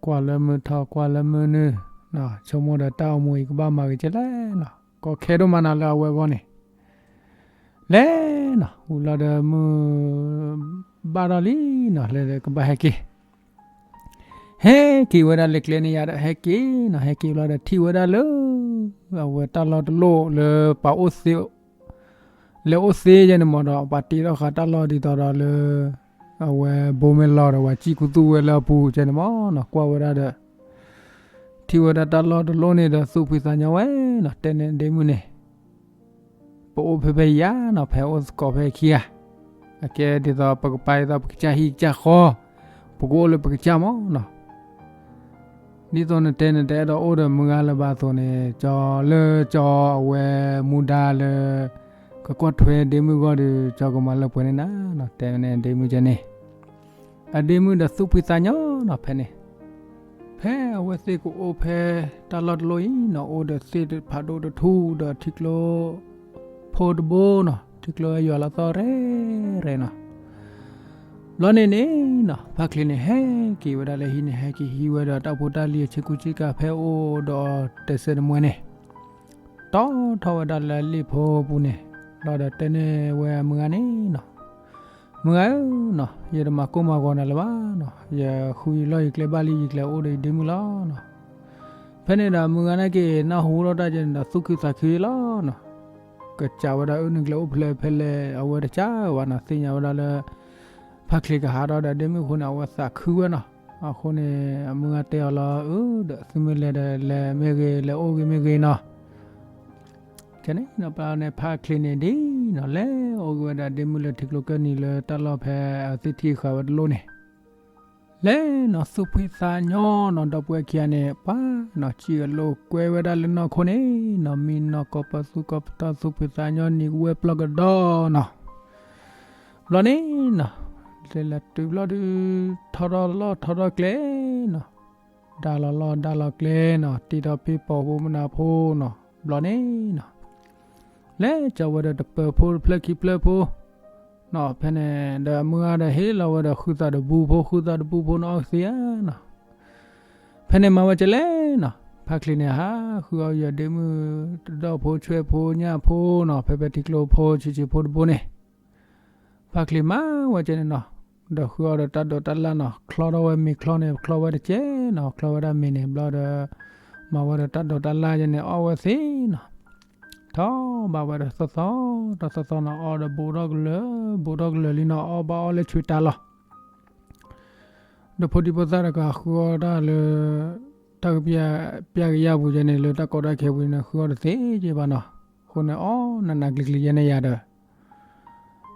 ကွၢ်လၢမုၢ်ထီၣ် ကွၢ်လၢမုၢ်နုာ်နီၤ, ဆိကမိၣ်ဒီးတၢ်အိၣ်မူအံၤကဘၣ်မၤဂ့ၤကလဲၣ်နီၤ, ကီခဲဒိၣ်မးနၤလၢအဝဲအဂီၢ်န့ၣ် လဲၤနီၤ, ဝံၤလီၤဒီးမုၢ်ဘၣ်ထီၣ်လံနီၤ, လဲၤဒီးကဘၣ်ဟဲက့ၤ ဟဲက့ၤဝဲဒၣ်လၢကျဲန့ၣ်ယါဒီး ဟဲက့ၤနီၤ, ဟဲက့ၤဘျီဒီးထံၣ်ဝဲဒၣ်လၢ အဝဲတၢ်လီၢ်တလီၢ်လၢပှၤအိၣ်သ့ လဲၤအိၣ်သ့ယဲန့ၣ်မးဒီး ပှၤတ့ထီၣ်ဃာ်တၢ်လီၢ်ဒ်သိးဒီးလၢ အဝဲဘိမ့ၢ်လီၤဒီး ပှၤစံၣ်ခူသူၣ်ဝဲလၢအပူၤကဲန့ၣ်မးနီၤ, ကွၢ်ဝဲဒၣ်ဒီး ထံၣ်ဝဲဒၣ်တၢ်လီၢ်တလီၢ်န့ၣ်ဒီး သူၣ်ဖှံသးညီဝဲနီၤ, တဲန့ၢ်ဒ့မုၣ်န့ၣ် ပအိၣ်ဖဲဖဲယါနီၤ, ဖဲအိၣ်သကိးဖဲခံဂၤ, အကဲဒ်သိးပကပာ်ဒ်သိးပကစၢ်ဟံၣ်ကစၢ်ဃီ, ပကအိၣ်လၢပကစၢ်မးနီၤ. ဒ်သိးနတဲနတအဲၣ်ဒိးအိၣ်ဒီးမုၢ်ဂၤလၢၤဘၣ်အသိးန့ၣ် ကၠီလၢကၠီအဝဲမူဒါလၢ ကကွၢ်ထွဲဒ့မုၣ်အဂီၢ်ဒီး ကၠီကမၤလၢပှဲၤန့ၢ်နၤနီၤ, တဲဝဲန့ၣ်ဒ့မုၣ်ကဲန့ၣ် အဒ့မုၣ်ဒီးသူၣ်ဖှံသးညီနီၤ, ဖဲန့ၣ် ဖဲအဝဲသ့ၣ်ကအိၣ်ဖဲတၢ်လီၢ်တလီၢ်အံၤနီၤ, အိၣ်ဒီးသ့ၣ်ဖးဒိၣ်တထူၣ်ဒီးထံကျိ ဖိတဘိနီၤ, ထံကျိယွၤလီၤသီရဲၣ်ရဲၣ်နီၤ. ဘျီန့ၣ်န့ၣ်နီၤ ဖါချ့န့ၣ် ဟဲက့ၤဝဲဒၣ်လၢဟံၣ်န့ၣ် ဟဲက့ၤဟံးဝဲဒီးတၢ်ဖိတၢ်လံၤအဆ့ကူဆ့ကၤဖဲအိၣ်ဒီးတဲစဲတမှဲန့ၣ် တီထီၣ်ဝဲဒၣ်လၢလံာ်ဖိပူၤန့ၣ်, ဘျီဒီးတဲန့ၢ်ဝဲမုၢ်ဂၤန့ၣ်နီၤ, မုၢ်ဂၤဧၢနီၤ, ယတမၤကိၢ်မၤဂီၤနၤလၢၤဘၣ်နီၤ, ယဃုယလီၢ်ယကျဲဘၣ်လံ, ယကျဲအိၣ်ဒီးယဒ့မုၣ်လီၤနီၤ. ဖဲန့ၣ်ဒီးမုၢ်ဂၤနာ်က့ၤ နၢ်ဟူထီၣ်တၢ်ကဲန့ၣ်ဒီး သူၣ်ခုသးခုလီၤနီၤ, ကစံးဝဲဒၣ် အၢ နကျဲအိၣ်ဖဲလဲၣ်ဖဲလဲၣ် အဝဲတကးဘၣ်နီၤ, သ့ၣ်ညါဝဲဒၣ်လၢ ဖါချ့ကဟးထီၣ်ဒီးဒ့မုၣ်အဃိန့ၣ် အဝဲသးခုဝဲနီၤ. အဃိန့ၣ် အမုၢ်ဂၤတဲအီၤလီၤ, အၢ ဒီးသုမ့ၢ်လဲၤဒီးလဲၤမ့ၢ်ဂ့ၤ, လဲၤအိၣ်ဂ့ၤမ့ၢ်ဂ့ၤနီၤ. ကန့ၣ်နီၤ ပှၤန့ၣ် ဖါချ့န့ၣ်ဒ်နီၤ လဲၤအိၣ်ဂ့ၤဝဲဒၣ်ဒ့မုၣ်လၢထံကျိကၢၢ်နံၤလၢတၢ်လီၢ်ဖဲ အဝဲသ့ၣ်ထံၣ်ဃာ်ဝဲတလိၣ်န့ၣ် လဲၤနီၤ သူၣ်ဖှံသးညီနီၤ, ဒီပုၢ်ဝဲၢ်ခံဂၤန့ၣ် ပှၤနီၤ စံၣ်အလိာ်ကွဲဝဲဒၣ်လၢနီၢ်ခိန့ၣ်နီၤ, မံနီၤ ကိးပသူကိးပတီၢ် သူၣ်ဖှံသးညီ နံၤကဝဲၢ်ပျီၢ်ကဒီးနီၤ. ဘျီန့ၣ်နီၤ လဲၤလဲၤတုၤဘျီဒုး ထီထီၣ်လီၢ်ထီထီၣ်ကျဲနီၤ, ဒါလီၤလီၢ်ဒါလီၤကျဲနီၤ, တ့ထီၣ်ဖံးပိာ်ဖိမုၣ်နၤဖိနီၤ. ဘျီန့ၣ်နီၤ လဲၤကၠီဝဲဒီးတပၢၤဖိတဖျၢၣ်ခံဖျၢၣ်ဖိနီၤ, ဖဲန့ၣ်ဒီးအမုၢ်ဂၤဒီးဟ့ၣ်လီၤဝဲဒီးဃုသးတဘူဖိ, ဃုသးတဘူဖိန့ၣ် အီၣ်သ့ဧါနီၤ. ဖဲန့ၣ်မၤဝဲကလဲၣ်နီၤ, ဖါချ့န့ၣ် ဟးဃုအီၣ်ယဒ့မုၣ်တဒီၣ်ဖိ ဆွဲၣ်ဖိညၣ်ဖိနီၤ, ဖဲဖဲထံကျိဖိဆံးဆံးဖိတဘိန့ၣ် ဖါချ့မၤဝဲကဲန့ၣ်နီၤ, ဒီးဃုအီၣ်ဒီးတၢ်ဒိးတၢ်လၣ်နီၤ, ချီထီၣ်ဝဲမ့ၤချီန့ၣ် ချီဝဲတကဲနီၤ, ချီဝဲဒၣ်မ့ၤန့ၣ်ဘျီဒီး မၤဝဲဒီးတၢ်ဒိးတၢ်လၣ်ယဲန့ၣ် အီၣ်ဝဲသ့နီၤ. ထီၣ်ဘၣ်ဝဲဒီးသီသီ, ဒီးသီသီနီၤ အီၣ်ဒီးဘူးထီၣ်ကလၢာ်, ဘူးထီၣ်ကလၢာ်လံနီၤ, အီၣ်ဘၣ်အီၣ်လၢဆူးတၢ်လီၤ. ဒီးဖိဒံဖိသၣ်တဂၤဃုအီၣ်တၢ်လၢ တၢ်ကပျၢ်ကယၢ်ပူၤယဲန့ၣ် လၢတၢ်ကီတၢ်ခဲပူၤန့ၣ် ဃုအီၣ်တသ့ကဲဘၣ်နီၤ. အဃိန့ၣ် အီၣ်နးနးကျံၤကျံၤယဲန့ၣ်ယၤဒီး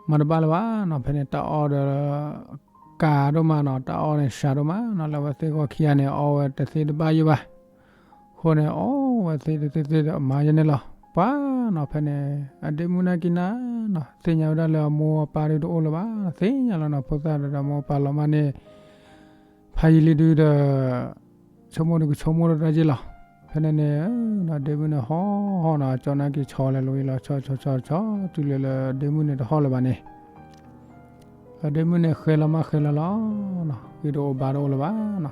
မၤတဘၣ်လၢၤဘၣ်နီၤ. ဖဲန့ၣ် တၢ်အီၣ်ဒီး ကၤဒိၣ်မးနီၤ, တၢ်အီၣ်န့ၣ်စှၤဒိၣ်မးနီၤ, လၢအဝဲသ့ၣ်ဂီၢ်ခံဂၤန့ၣ် အီၣ်ဝဲတသ့တဘၣ်ယဲဘၣ်. အဃိန့ၣ် အီၣ်ဝဲသ့တသ့သ့ဒီး မၤယဲန့ၣ်လီၤ. ပှၤနီၤ ဖဲန့ၣ် အဒ့မုၣ်နာ်က့ၤနၤ သ့ၣ်ညါဝဲဒၣ်လၢအမိၢ်အပၢ်ဒုးတအိၣ်လၢၤဘၣ်, သ့ၣ်ညါလီၤနီၤ ဖိသၣ်ဒီးအမိၢ်အပၢ်လီၤမၢ်န့ၣ် ဖးယံာ်လံဒုးဒီး ဆိကမိၣ်ဒုးကဆိကမိၣ်ဒီးတၢ်က့လီၤ. ဖဲန့ၣ်န့ၣ် ဒ့မုၣ်န့ၣ်ဟီၣ်ဟီၣ်နီၤ အကၠီနာ်က့ၤဆီလဲၤလိၤအံၤလီၤ ဆီဆီဆီဆီ တုၤလၢလၢဒ့မုၣ်န့ၣ်တဟီၣ်လၢၤဘၣ်န့ၣ် အဒ့မုၣ်န့ၣ်ဃဲၤလီၤမးဃဲၤလီၤလီၤ. ဂ့ၤတအိၣ်ဘါတအိၣ်လၢၤဘၣ်နီၤ.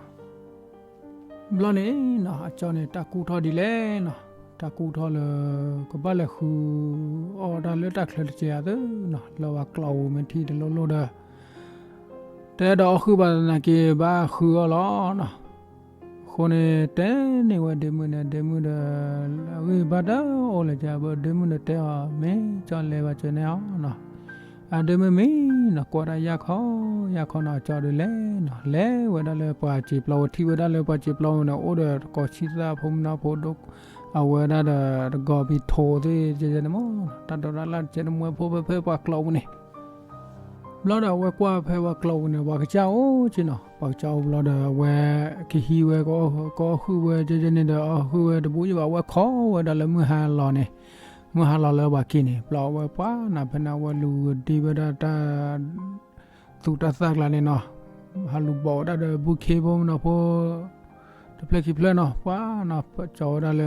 ဘျီန့ၣ်နီၤ အကၠီန့ၣ် တၢ်ကူၣ်ထီၣ်ဒ်လဲၣ်နီၤ, တၢ်ကူၣ်ထီၣ်လၢ ကဘၣ်လဲၤဃုအီၣ်တၢ်လၢတၢ်ချၢတစဲးအသိးနီၤ, လၢပှၤကျီၢ်ပူၤမ့ၢ်ထံၣ်တလိၣ်လိၣ်ဒီး တအဲၣ်ဒိးအီၣ်ဃုာ်ဘၣ်သနာ်က့ ဘၣ်ဃုအီၣ်လီၤနီၤ. အဃိန့ၣ် တဲန့ၢ်ဝဲဒ့မုၣ်န့ၣ် ဒ့မုၣ်ဒီး အဂံၢ်ဘါတအိၣ်လၢၤကဘၣ် ဒ့မုၣ်ဒီးတဲအီၤ မ့ၢ်ကၠီလဲၤဘၣ်စၢၤန့ၢ်အီၤနီၤ. အဒ့မုၣ်မံနီၤ ကွၢ်တၢ်ယၢ်ခီ ယၢ်ခီနီၤ အကၠီဒုးလဲၤနီၤ လဲၤဝဲဒၣ်လၢပှၤစံာ်ပျီဝဲ ထံၣ်ဝဲဒၣ်လၢပှၤစံာ်ပျီဝဲန့ၣ် အိၣ်ဒီးတကိးဆံသၣ်ဖိမုၣ်နီၤဖိဒိၣ် အဝဲဒၣ်ဒီးတဂီၤပံၤထိးသ့ၣ်ကဲန့ၣ်မး တၢ်ဒိးတၢ်လၣ်တကဲတမှဲဖိဖဲဖဲပှၤကျီၢ်ပူၤန့ၣ် ဘျီဒီးအဝဲကွၢ်ဖဲပှၤကျီၢ်ပူၤန့ၣ် ပှၤကစၢ်အိၣ်က့နီၤ ပှၤကစၢ်အိၣ်ဘျီဒီးအဝဲကဟံးဝဲ ကအီၣ်ဃုာ်ဝဲကဲကဲန့ၣ်ဒီး အီၣ်ဃုာ်ဝဲတဘိယဘၣ် အဝဲခိးဝဲဒၣ်လၢမုၢ်ဟါလီၤန့ၣ် မုၢ်ဟါလီၤလၢပှၤက့ၤန့ၣ် ဘျီအဝဲပှၤနၤဖဲန့ၣ် အဝဲလူၤဒ့ဝဲဒၣ်တၢ် သူၣ်တၢ်သၣ်ကျါန့ၣ်နီၤ ဟးလူၤဘီၣ်ဝဲဒၣ်ဒီး ဘုခ့ဖိမုၣ်နီၤဖိ တဖျၢၣ်ခံဖျၢၣ်နီၤ ပှၤနီၤ ကၠီဝဲဒၣ်လၢ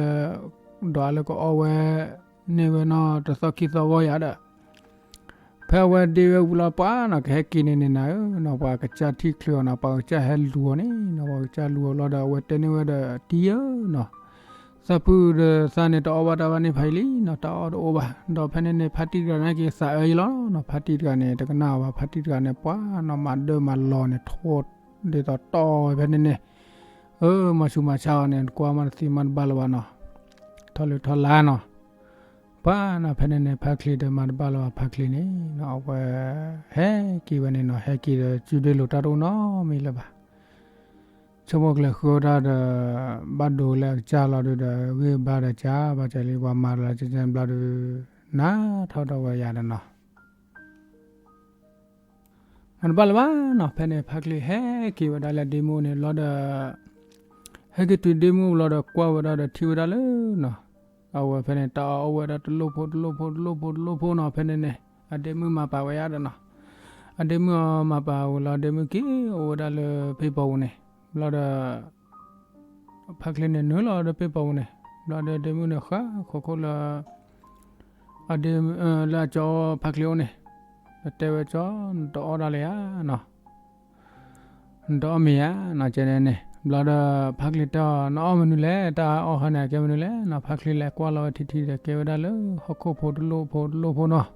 ဒီးလၢကအီၣ်ဝဲ န့ၢ်ဝဲနီၤတသီခံသီဂီၢ်ယၤဒီး ဖဲအဝဲဒ့ဝဲဝံၤလီၤပှၤနီၤ ကဟဲက့ၤန့ၣ်န့ၣ်နၤဧၢနီၤ ပှၤကစၢ်ထံၣ်ချုးအီၤနီၤ ပှၤကစၢ်ဟဲလူၤအီၤန့ၣ်နီၤ ပှၤကစၢ်လူၤအီၤလီၤဒီး အဝဲတဲန့ၢ်ဝဲဒီး တံၤဧၢနီၤ သးပုၢ်ဒီးသးန့ၣ် တအီၣ်ဘၣ်တၢ်ဘၣ်န့ၣ်ဖးယံာ်လံနီၤ တၢ်အီၣ်တအိၣ်ဘၣ် ဒီးဖဲန့ၣ်န့ၣ် ဖါတံၢ်တဂၤန့ၣ်က့ၤသးအၢယလီၤနီၤ ဖါတံၢ်တဂၤန့ၣ် တကနၣ်ဘၣ် ဖါတံၢ်တဂၤန့ၣ် ပှၤနီၤ မၤဒၢမၤလီၤန့ၣ် ထိၣ်ဒ်သိးတီၢ်ဝဲဖဲန့ၣ်န့ၣ် အၢ မၤဆူးမၤဆါအီၤန့ၣ် ကွၢ်မးတသ့မၤတဘၣ်လၢၤဘၣ်နီၤ ထီၣ်လုၢ်ထီၣ်လါနီၤ ပှၤနီၤ ဖဲန့ၣ်န့ၣ် ဖါချ့ဒီးမၤတဘၣ်လၢၤဘၣ် ဖါချ့န့ၣ်နီၤ အဝဲ ဟဲက့ၤဝဲန့ၣ်နီၤ ဟဲက့ၤဒီး စုဒ့လိာ်တၢ်တအိၣ်နီတမံၤလၢၤဘၣ် ဆိကမိၣ်ကျဲၤဃုအီၣ်တၢ်ဒီး ဘၣ်ဒိလၢအကစၢ်လီၤဒုးဒီး ဂ့ၢ်ဘါဒီးကၢ်ဘၣ်ကၢ်လံ ပှၤမၤတလၢကၢ်ကၢ်ဘျီဒုး နါထီၣ်ဒီးဝဲယၤဒီးနီၤ မၤတဘၣ်လၢၤဘၣ်နီၤ ဖဲန့ၣ် ဖါချ့ဟဲက့ၤဝဲဒၣ်လၢဒ့မုၣ်န့ၣ်လီၤဒီး ဟဲက့ၤတုၤဒ့မုၣ်လီၤဒီး ကွၢ်ဝဲဒၣ်ဒီးထံၣ်ဝဲဒၣ်လၢနီၤ အဝဲဖဲန့ၣ် တၢ်အီၣ်အိၣ်ဝဲဒၣ်တလိၣ်ဖိတလိၣ်ဖိတလိၣ်ဖိတလိၣ်ဖိနီၤ ဖဲန့ၣ်န့ၣ် အဒ့မုၣ်မၤပာ်ဝဲယၤဒီးနီၤ အဒ့မုၣ်အီၤမၤပာ်ဝံၤလီၤ ဒ့မုၣ်က့ၤအိၣ်ဝဲဒၣ်လၢပ့ၢ်ပီၤပူၤန့ၣ် ဘျီဒီး ဖါချ့န့ၣ် နုာ်လီၤဒီးပ့ၢ်ပီၤပူၤန့ၣ် ဘျီဒီးဒ့မုၣ်န့ၣ် ဃၣ်ခိၣ်ခိၣ်လၢ အဒ့ လၢအကၠီဖါချ့အိၣ်န့ၣ် ဒီးတဲဝဲကၠီ နတအီၣ်ဒၣ်လဲာ်ဧါနီၤ နတအီၣ်မ့ၤဧါနီၤ ကဲန့ၣ်န့ၣ် ဘျီဒီးဖါချ့တဲအီၤ နအီၣ်မနုၤလဲၣ် တၢ်အီၣ်ခါန့ၣ် အကဲမနုၤလဲၣ်နီၤ ဖါချ့လဲၤကွၢ်လီၤဝဲထံထံဒီး ကဲဝဲဒၣ်လၢဟီၣ်ခိၣ်ဖိတလိၣ်ဖိတလိၣ်ဖိနီၤ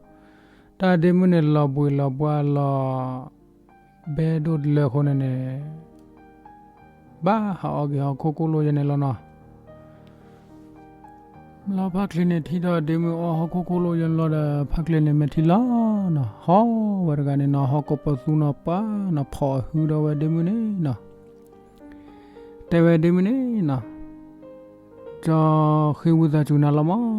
တၢ်ဒ့မုၣ်န့ၣ် လီၤဘှံးလီၤဘှါလီၤ ဘဲဒိၣ်တလၢအဃိန့ၣ်န့ၣ် ဘၣ်ဟးအီၣ်က့ၤဟီၣ်ခိၣ်ကိၣ်လိၣ်ယဲန့ၣ်လီၤနီၤ လီၤဖါချ့န့ၣ်ထံၣ်ဒီးဒ့မုၣ်အီၣ်ဟီၣ်ခိၣ်ကိၣ်လိၣ်ယဲန့ၣ်လီၤဒီး ဖါချ့န့ၣ်မဲာ်ထံလီၤနီၤ ဟီၣ်ဝဲတဂၤန့ၣ်နီၤ ဟီၣ်ကိးပသူနီၤ ပှၤနီၤ ဖီၣ်အဟူဒီးဝဲဒ့မုၣ်န့ၣ်နီၤ တဲဝဲဒ့မုၣ်န့ၣ်နီၤ ကၠီဃ့ဝံသးစူၤနၤလီၤမးနီၤ လၢကၠီတနံၤညါဟးဃုအီၣ်နၤတၢ်အီၣ်တဘၣ်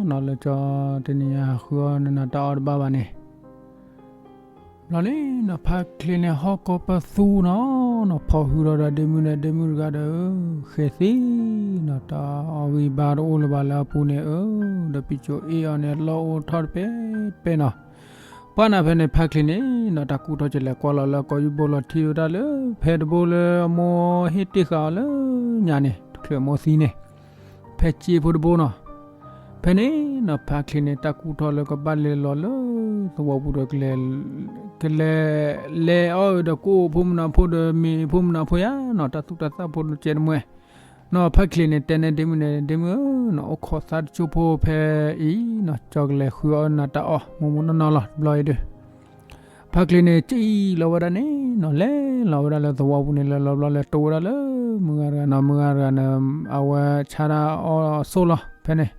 ဘၣ်န့ၣ် ဘျီန့ၣ်နီၤ ဖါချ့န့ၣ် ဟီၣ်ကိးပသူနီၤနီၤ ဖီၣ်ဟူဒီးဒီးဒ့မုၣ်န့ၣ် ဒ့မုၣ်တဂၤဒီး ဃဲၤသ့နီၤ တၢ်အီၣ်ဂံၢ်ဘါတအိၣ်လၢၤဘၣ်လၢအပူၤန့ၣ် အၢ ဒီးပံၤစိၤအ့ၣ်အီၤန့ၣ် လီၢ်အိၣ်ထီၣ်တပဲတပဲနီၤ ပှၤနၤဖဲန့ၣ် ဖါချ့န့ၣ်နီၤ တၢ်ကူၣ်ထီၣ်ကလဲၤကွၢ်လီၤလၢကီၢ်ယူဘိလီၤ ထံၣ်ဝဲဒၣ်လၢဖဲတဘိလၢအမိၢ်ဟ့ၣ်တ့ၢ်ဃာ်အီၤလၢညါန့ၣ် တချုးအမိၢ်သံန့ၣ် ဖဲစ့ဖိတဘိနီၤ ဖဲန့ၣ်နီၤ ဖါချ့န့ၣ် တၢ်ကူၣ်ထီၣ်လၢကဘၣ်လဲၤလီၤလၢသဝီပူၤဒီး ကလဲၤ ကလဲၤ လဲၤအီၣ်ဒီးကိၣ်ဖိမုၣ်နီၤဖိဒီးမ့ၤဖိမုၣ်နီၤဖိယါနီၤ တၢ်သူၣ်တၢ်သၣ်ဖိတကဲတမှဲ နီၤ ဖါချ့န့ၣ် တဲန့ၢ်ဒ့မုၣ်န့ၣ် ဒ့မုၣ်ဧၢနီၤ အိၣ်ခိးသးတကၠိဖိဖဲအံၤနီၤ ကၠီကလဲၤဃုအီၣ်နၤတၢ်အီၣ် မူမူနီၢ်နီၢ်လီၤ တဘျီအံၤဒီး ဖါချ့န့ၣ် စံၣ်လီၤဝဲဒၣ်န့ၣ်နီၤ လဲၤလီၤဝဲဒၣ်လၢသဝီပူၤန့ၣ် လဲၤလီၤဘျီလဲၤတိၢ်ဝဲဒၣ်လၢမုၢ်ဂၤတဂၤနီၤ မုၢ်ဂၤတဂၤန့ၣ် အဝဲဆါတၢ်အီၣ်အစိၣ်လီၤ ဖဲန့ၣ်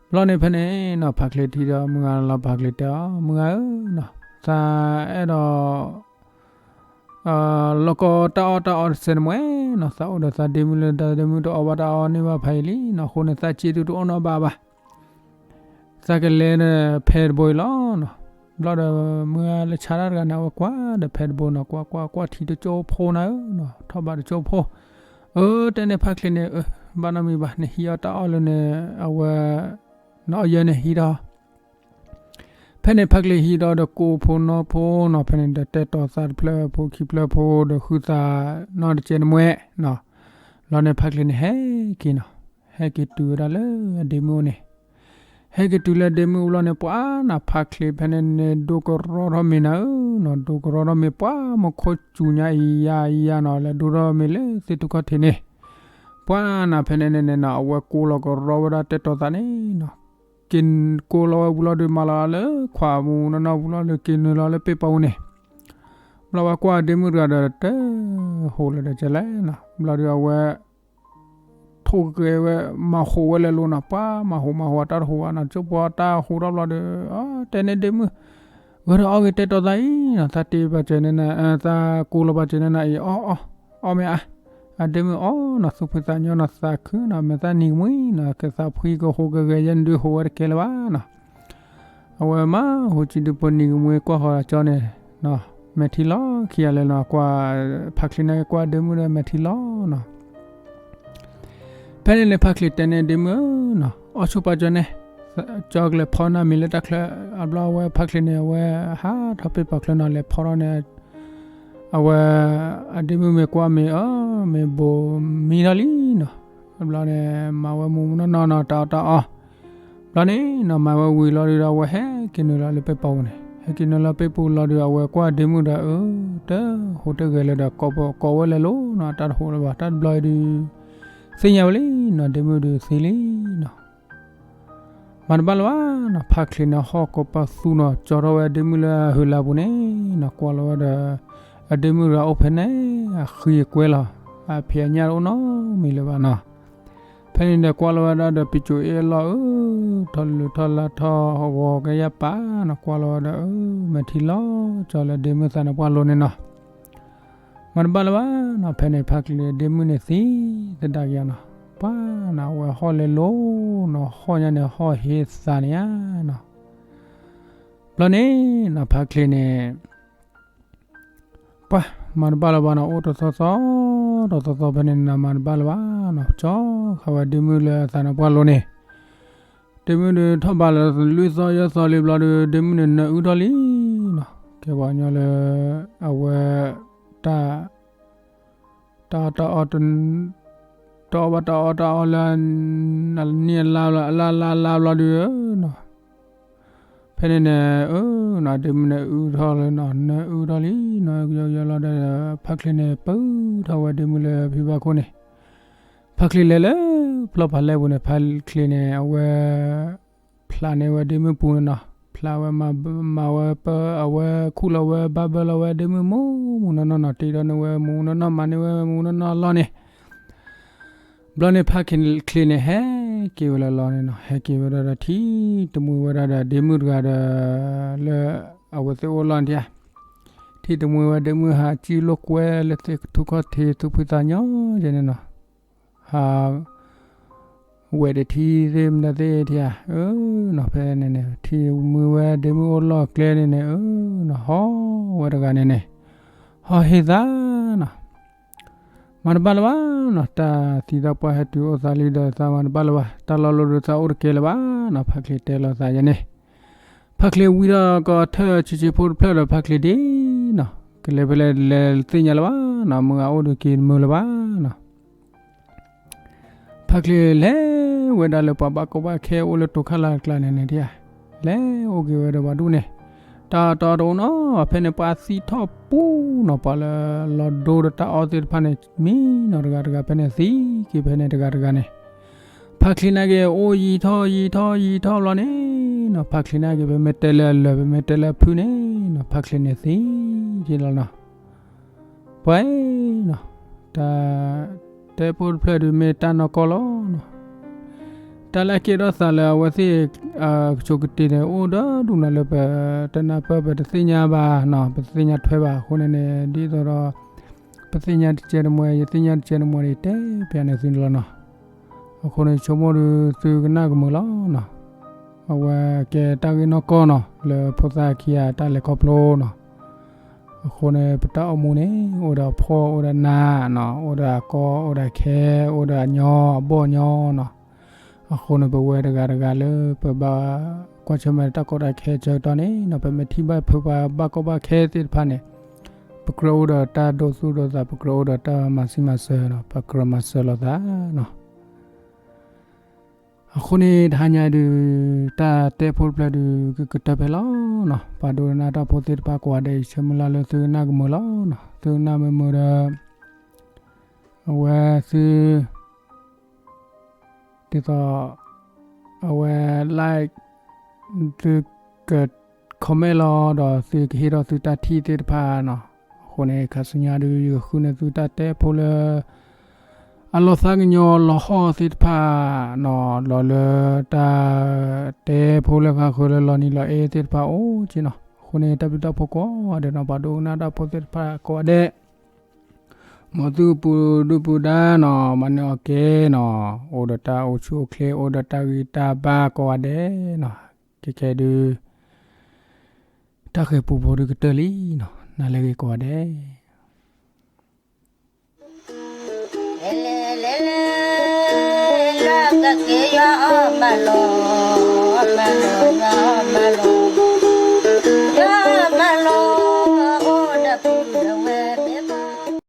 ဘျီန့ၣ်ဖဲန့ၣ်နီၤ ဖါချ့ထံၣ်ဒီးမုၢ်ဂၤလီၤ ဖါချ့တဲအီၤ မုၢ်ဂၤဧၢနီၤ သးအဲၣ်ဒိး လီၢ်ကီတၢ်အီၣ်တၢ်အီတစဲးတမှဲနီၤ သးအိၣ်ဒီးသးဒ့မုၣ်လၢ သးဒ့မုၣ်တအီၣ်ဘၣ်တၢ်အီၣ်န့ၢ်ဘၣ်ဖးယံာ်လံနီၤ အဃိန့ၣ် သးစ့ဒုးတအိၣ်နီတဘ့ၣ်ဘၣ် သးကလဲၤဒီးဖဲတဘိအံၤလီၤနီၤ ဘျီဒီးမုၢ်ဂၤလၢဆါတၢ်တဂၤန့ၣ် အဝဲကွၢ်ဒီးဖဲတဘိနီၤ ကွၢ်ကွၢ်ကွၢ်ထံတကၠိဖိ နၤဧၢနီၤ ထီၣ်ဘးတကၠိဖိ အၢ တဲန့ၢ်ဖါချ့န့ၣ် အၢ ဘၣ်နီတမံၤဘၣ် နဟံးအီၣ်တၢ်အီၣ်လၢန့ၣ် အဝဲ နအီၣ်ယဲန့ၣ်ဟံးဒီး ဖဲ ဖဲန့ၣ်ဖါချ့ဟံးဒီးဒီးကိးဖိနီဖိနီၤ, ဖဲန့ၣ်ဒီးတဲတီၤသးတဖျၢၣ်ဖိခံဖျၢၣ်ဖိဒီးဃုသးနီတကဲတမှဲနီၤ, ဘျီန့ၣ်ဖါချ့န့ၣ်ဟဲက့ၤနီၤ, ဟဲက့ၤတုၤဝဲဒၣ်လၢအဒ့မုၣ်အိၣ်န့ၣ်, ဟဲက့ၤတုၤလၢဒ့မုၣ်အိၣ်လီၤန့ၣ် ပှၤနၤဖါချ့ဖဲန့ၣ်န့ၣ် ဒိကရီထီၣ်မ့ၤနၤဧၢနီၤ, ဒိကရီထီၣ်မ့ၤ ပှၤမူခိၣ်စူၤညါအံၤယါအံၤယါနီၤ, လၢဒိထီၣ်မ့ၤလၢသ့ၣ်ထူၣ်ခီၣ်ထံးန့ၣ်, ပှၤနၤဖဲန့ၣ်န့ၣ်န့ၣ်နီၤ အဝဲကိးလီၤကရီဝဲဒၣ်တဲတီၤသးန့ၣ်နီၤ, က့ၤကိးလီၤဝဲဝံၤလီၤဒီးမၤလီၤလၢခွးမူနီၢ်နီၢ်ဝံၤလီၤဒီးက့ၤနုာ်လီၤလၢပ့ၣ်ပီပူၤန့ၣ်, ဘျီဝဲကွၢ်ဒ့မုၣ်တဂၤဒီးတဟိးလၢၤဒီးကလဲၣ်နီၤ, ဘျီဒီးအဝဲ ထိၣ်ကဲဝဲ မၤဟူးဝဲလဲၤလိၤနီၤ, ပှၤမၤဟူးမၤဟူးအတၢ်တဟူးဘၣ်နီၤ, ကၠိပှၤတၢ်ဟူးထီၣ်ဘျီဒီး တဲန့ၢ်ဒ့မုၣ်, ဂဲၤဒီးအီၣ်ဂ့ၤတဲတီၤသးအံၤနီၤ, သးတ့ပာ်စၢၤန့ၢ်နၤ, သးကိးလီၤပာ်စၢၤန့ၢ်နၤအံၤ အီၣ်အီၣ်အီၣ်မ့ၢ်ဧါ, အဒ့မုၣ်အီၣ်နီၤ, သူၣ်ဖှံသးညီနီၤ, သးခုနီၤ, မ့ၢ်သးနံၤကမှံနီၤ, ကသးဖှံကဟူးကဂဲၤယဲန့ၣ်ဒုးဟူးဝဲတကဲလၢၤဘၣ်နီၤ အဝဲမၤဟူးကံဒုးဖိနံၤကမှံကွၢ်ဃီၤကၠီန့ၣ်, မဲာ်ထံလီၤခံဂၤလၢာ်နီၤ, ကွၢ်ဖါချ့န့ၣ်ကွၢ်ဒ့မုၣ်ဒီးမဲာ်ထံလီၤနီၤ, ဖဲန့ၣ်န့ၣ်ဖါချ့တဲန့ၢ်ဒ့မုၣ်ဧၢနီၤ, အီၣ်ဆိပာ်စၢၤန့ၣ်, ကၠီကလဲၤဖီနၤမ့ၤလၢတၢ်ချၢ, အဘျီအဝဲဖါချ့န့ၣ် အဝဲဟးထီၣ်ပ့ၢ်ပီၤချၢနီၤ, လဲၤဖီထီၣ်န့ၣ် အဝဲ အဒ့မုၣ်မ့ၢ်ကွၢ်မ့ၤအၢ မ့ၢ်ဘိးမံထီၣ်လံနီၤ, အဘျီန့ၣ် မၤဝဲမူးမူးနီၢ်နီၢ်နီၤ တၢ်အီၣ်တၢ်အီ, ဘျီန့ၣ်နီၤ မၤဝဲဝံၤလီၤဒီး အဝဲဟဲက့ၤနုာ်လီၤလၢပ့ၣ်ပီၤပူၤန့ၣ်, ဟဲက့ၤနုာ်လီၤပ့ၣ်ပူၤလီၤဒီး အဝဲကွၢ်ဒ့မုၣ်ဒီး အၢ တဟူးတဂဲၤလၢၤဒီး ကိးဝဲလဲၤလိၤနီၤ, တၢ်တဟူးလၢၤဘၣ်, တၢ်တဘျီအံၤဒုး သ့ၣ်ညါဝဲလံနီၤ, ဒ့မုၣ်ဒုးသံလံနီၤ မၤတဘၣ်လၢၤဘၣ်နီၤ, ဖါချ့န့ၣ်ဟီၣ်ကိးပသူနီၤ, ကၠီထီၣ်ဝဲအဒ့မုၣ်လၢအဟုးလၢ်ပူၤန့ၣ်နီၤ, ကွၢ်လီၤဝဲဒီး အဒ့မုၣ်တဂၤအိၣ်ဖဲန့ၣ် အဃံအကွဲလီၤ, အဖံးအညၣ်တအိၣ်နီတမံၤလၢၤဘၣ်နီၤ, ဖဲန့ၣ်ဒီးကွၢ်လီၤဝဲဒၣ်ဒီး ပံၤစိၤအ့ၣ်အလီၢ်ဧၢ, ထီၣ်လုၢ်ထီၣ်လါထီၣ်ဂီၤကယၢ်ပာ်နီၤ, ကွၢ်လီၤဝဲဒီး အၢ မဲာ်ထံလီၤကၠီလၢဒ့မုၣ်သးန့ၣ်ပှၢ်လိၤန့ၣ်နီၤ မၤတဘၣ်လၢၤဘၣ်နီၤ, ဖဲန့ၣ်ဖါချ့ဒ့မုၣ်န့ၣ်သံသဒၣ်က့ၤအီၤနီၤ, ပှၤနီၤ အဝဲဟီၣ်လဲၤလိၤနီၤ, ဟီၣ်ညါန့ၣ်ဟီၣ်ဟ့သးန့ၣ်ဧါနီၤ, ဘျီန့ၣ်နီၤ ဖါချ့န့ၣ် ပှၤမၤတဘၣ်လၢၤဘၣ်နီၤ, အိၣ်တသီသီ တသီသီဖဲန့ၣ်နီၤ, မၤတဘၣ်လၢၤဘၣ်နီၤ, ကၠီဃာ်ဝဲဒ့မုၣ်လၢအသးန့ၣ်ပှၢ်လိၤန့ၣ်, ဒ့မုၣ်ဒုးထီၣ်ဘးလၢလွံၢ်သီယဲၢ်သီလံဘျီဒီး ဒ့မုၣ်န့ၣ်နၢအုထီၣ်လံနီၤ, ကဲပှၤကညီလၢ အဝဲ တၢ် တၢ်အီၣ်တၢ်အီ တအီၣ်ဘၣ်တၢ်အီၣ်တၢ်အီလၢ နံၣ်အလါလါလါလါဘျီဒုးနီၤ, ဖဲန့ၣ်န့ၣ် အၢနီၤ ဒ့မုၣ်န့ၣ်အုထီၣ်လၢနီၤ, နၢအုထီၣ်လံနီၤ, ယီယီလီၤဒီး ဖါချ့န့ၣ် ပုၢ်ထီၣ်ဝဲဒ့မုၣ်လၢဖံဘၣ်ခိၣ်န့ၣ်, ဖါချ့လဲၤလၢဖျီၣ်ဖးလဲၢ်ပူၤန့ၣ်, ဖါချ့န့ၣ် အဝဲ ဖျးန့ၢ်ဝဲဒ့မုၣ်ပူၤန့ၣ်နီၤ, ဖျးဝဲမၤဝဲပၢ အဝဲခူၣ်လီၤဝဲဘၣ်ဘၢလီၤဝဲဒ့မုၣ်မူးမူးနီၢ်နီၢ်နီၤ, တ့ထီၣ်န့ၢ်ဝဲမူးနီၢ်နီၢ် မၤန့ၢ်ဝဲမူးနီၢ်နီၢ်အလီၢ်န့ၣ် ဘျီန့ၣ် ဖါချ့န့ၣ် ဟဲက့ၤဝဲလၢလီၢ်န့ၣ်နီၤ, ဟဲက့ၤဝဲဒၣ်ဒီး ထံၣ်တမှံဝဲဒၣ်ဒီးဒ့မုၣ်တဂၤဒီး လၢအဝဲသ့ၣ်အိၣ်လီၢ်န့ၣ်ဧါ, ထံၣ်တမှံဝဲဒ့မုၣ်ဟးစံၣ်လိာ်ကွဲလၢသ့ၣ်ထူၣ်ခီၣ်ထံး သူၣ်ဖှံသးညီယဲန့ၣ်နီၤ, ဟး ဝဲၢ်တထံၣ်သ့ၣ်မတၤသ့ၣ်ထံၣ်ဧါ, အၢနီၤ ဖဲန့ၣ်န့ၣ် ထံၣ်မှံဝဲဒ့မုၣ်အိၣ်လီၢ်ကျဲန့ၣ်န့ၣ် အၢနီၤ ဟီၣ်ဝဲတဂၤန့ၣ်န့ၣ် ဟီၣ်ဟ့သးနီၤ, မၤတဘၣ်လၢၤဘၣ်နီၤ, တၢ်သံတၢ်ပှၢ်ဟဲတုၤအိၣ်သးလံဒီး သးမၤတဘၣ်လၢၤဘၣ်, တၢ်လီၢ်လီၤဒီးသးအိၣ်တကဲလၢၤဘၣ်နီၤ, ဖါချ့တဲလီၤသးယဲန့ၣ်, ဖါချ့ဝံထီၣ်ကီးထၢၣ်ဆံးဆံးဖိတဖျၢၣ်ဒီး ဖါချ့ဒ်နီၤ ကလဲၤဖဲလဲၣ်လဲၤသ့ၣ်ညါလၢၤဘၣ်နီၤ, မုၢ်ဂၤအိၣ်ဒီးက့ၤတမုာ်လၢၤဘၣ်နီၤ ဖါချ့လဲၤဝဲဒၣ်လၢပှၤဘၣ်ကီဘၣ်ခဲအိၣ်လၢတိၤခၣ်လၢ်တကျါန့ၣ်န့ၣ်ဧါ, လဲၤအိၣ်က့ၤဝဲဒီးပှၤဒူၣ်န့ၣ်, တၢ်အီၣ်တၢ်အီတအိၣ်နီၤ, ဖဲန့ၣ်ပှၤသံထီၣ်ပူၤနီၤ, ပှၤလၢလီၤဒိဒီးတၢ်အီၣ်သ့ၣ်တဖၣ်န့ၣ် မံနီၤတဂၤတဂၤ ဖဲန့ၣ်သံက့ၤဖဲန့ၣ်တဂၤတဂၤန့ၣ်, ဖါချ့န့ၣ်က့ၤ အိၣ်ယံာ်ထီၣ်ယံာ်ထီၣ်ယံာ်ထီၣ်ဘျီန့ၣ်နီၤ, ဖါချ့န့ၣ်က့ၤ ပမ့ၢ်တဲလၢအလၢာ် ပမ့ၢ်တဲလၢအဖုၣ်န့ၣ်နီၤ, ဖါချ့န့ၣ်သံက့ၤလီၤနီၤ ပှၤနီၤ, တၢ်တဲဖိတဖျၢၣ်ဒုးမ့ၢ်တၢ်နီၢ်ကီၢ်လီၤနီၤ, တၢ်လၢအကဲထီၣ်သးလၢအဝဲသ့ၣ် ကဆိးကတ့ၢ်န့ၣ် အိၣ်ဒီဒူၣ်နီၤလၢပတနၢ်ပၢၢ် ပတသ့ၣ်ညါဘၣ်နီၤ, ပတသ့ၣ်ညါထွဲဘၣ်အဃိန့ၣ်န့ၣ် ဒ်သိးဒီး ပသ့ၣ်ညါတကဲတမှဲ ယသ့ၣ်ညါတကဲတမှဲဒီး တဲဖျါန့ၢ်သုန့ၣ်လီၤနီၤ. အဃိန့ၣ် ဆိကမိၣ်ဒီးသုကနၣ်ကမုာ်လီၤနီၤ. အဝဲကဲတၢ်ဂ့ၢ်နီၢ်ကီၢ်နီၤ လၢဖိသၣ်ခံဂၤတၢ်လဲၤခီဖျိနီၤ. အဃိန့ၣ် ပတၢ်အိၣ်မူန့ၣ် အိၣ်ဒီးအဖှီၣ် အိၣ်ဒီးနးနီၤ, အိၣ်ဒီးအကီ အိၣ်ဒီးအခဲ အိၣ်ဒီးအညီ အဘီၣ်ညီနီၤ. အဃိန့ၣ် ပဝဲတဂၤတဂၤလၢပဘၣ်ကွၢ်ဆၢၣ်မဲာ်တၢ်ကီတၢ်ခဲဆၢကတီၢ်န့ၣ်နီၤ ပမ့ၢ်ထံၣ်ဘၣ်ဖုပှၤဘၣ်ကီဘၣ်ခဲသ့ၣ်တဖၣ်န့ၣ် ပကြၢးအိၣ်ဒီးတၢ်ဒိသူၣ်ဒိသး ပကြၢးအိၣ်ဒီးတၢ်မၤဆံးမၤစၢၤနီၤ ပကြၢးမၤစၢၤလိာ်သးနီၤ. အဃိန့ၣ် တဟါညါဒုး တၢ်တဲဖိတဖျၢၣ်ဒုး ကကတၢၢ်ဖဲလီၤနီၤ. ပှၤဒိကနၣ်တၢ်ဖိသ့ၣ်တဖၣ်ကိးဂၤဒဲး ယဆၢမုၢ်လၢ်လၢသုကနၣ်ကမုာ်လီၤနီၤ. သုကနၣ်မုာ်မုာ်ဒီး အဝဲသု ဒ်သိး အဝဲ like သုက comment လီၤ ဒီးသုကဟ့ၣ်ထီၣ်သုတၢ်ထံၣ်သ့ၣ်တဖၣ်နီၤ. အဃိန့ၣ် ခါဆူညါဒုး ယကဃုန့ၢ်သုတၢ်တဲဖိလၢ အလီၤသးကညီၤလီၤဟီၣ်သ့ၣ်တဖၣ်နီၤ လီၤလၢတၢ်တဲဖိလၢဃါဃၢၤလၢလီၤနံၤလီၤအ့သ့ၣ်တဖၣ် အိၣ်က့နီၤ. အဃိန့ၣ် တၢ်ဘျုးတၢ်ဖှိၣ်ကိးဂၤဒဲးနီၤ ပှၤဒိကနၣ်တၢ်ဖိသ့ၣ်တဖၣ်ကိးဂၤဒဲး မ်သုကပူၤဒုၣ်ပူၤဒါနီၤ မၤန့ၢ်အီၤကဲနီၤ အိၣ်ဒီးတၢ်အိၣ်ဆူၣ်အိၣ်ချ့ အိၣ်ဒီးတၢ်ဂံၢ်တၢ်ဘါကိးဂၤဒဲးနီၤ. ခဲခဲဒုး တၢ်ဃဲၤပူဖိဒုးကတၢၢ်လံနီၤ နၤလၢဂ့ၤကိးဂၤဒဲး.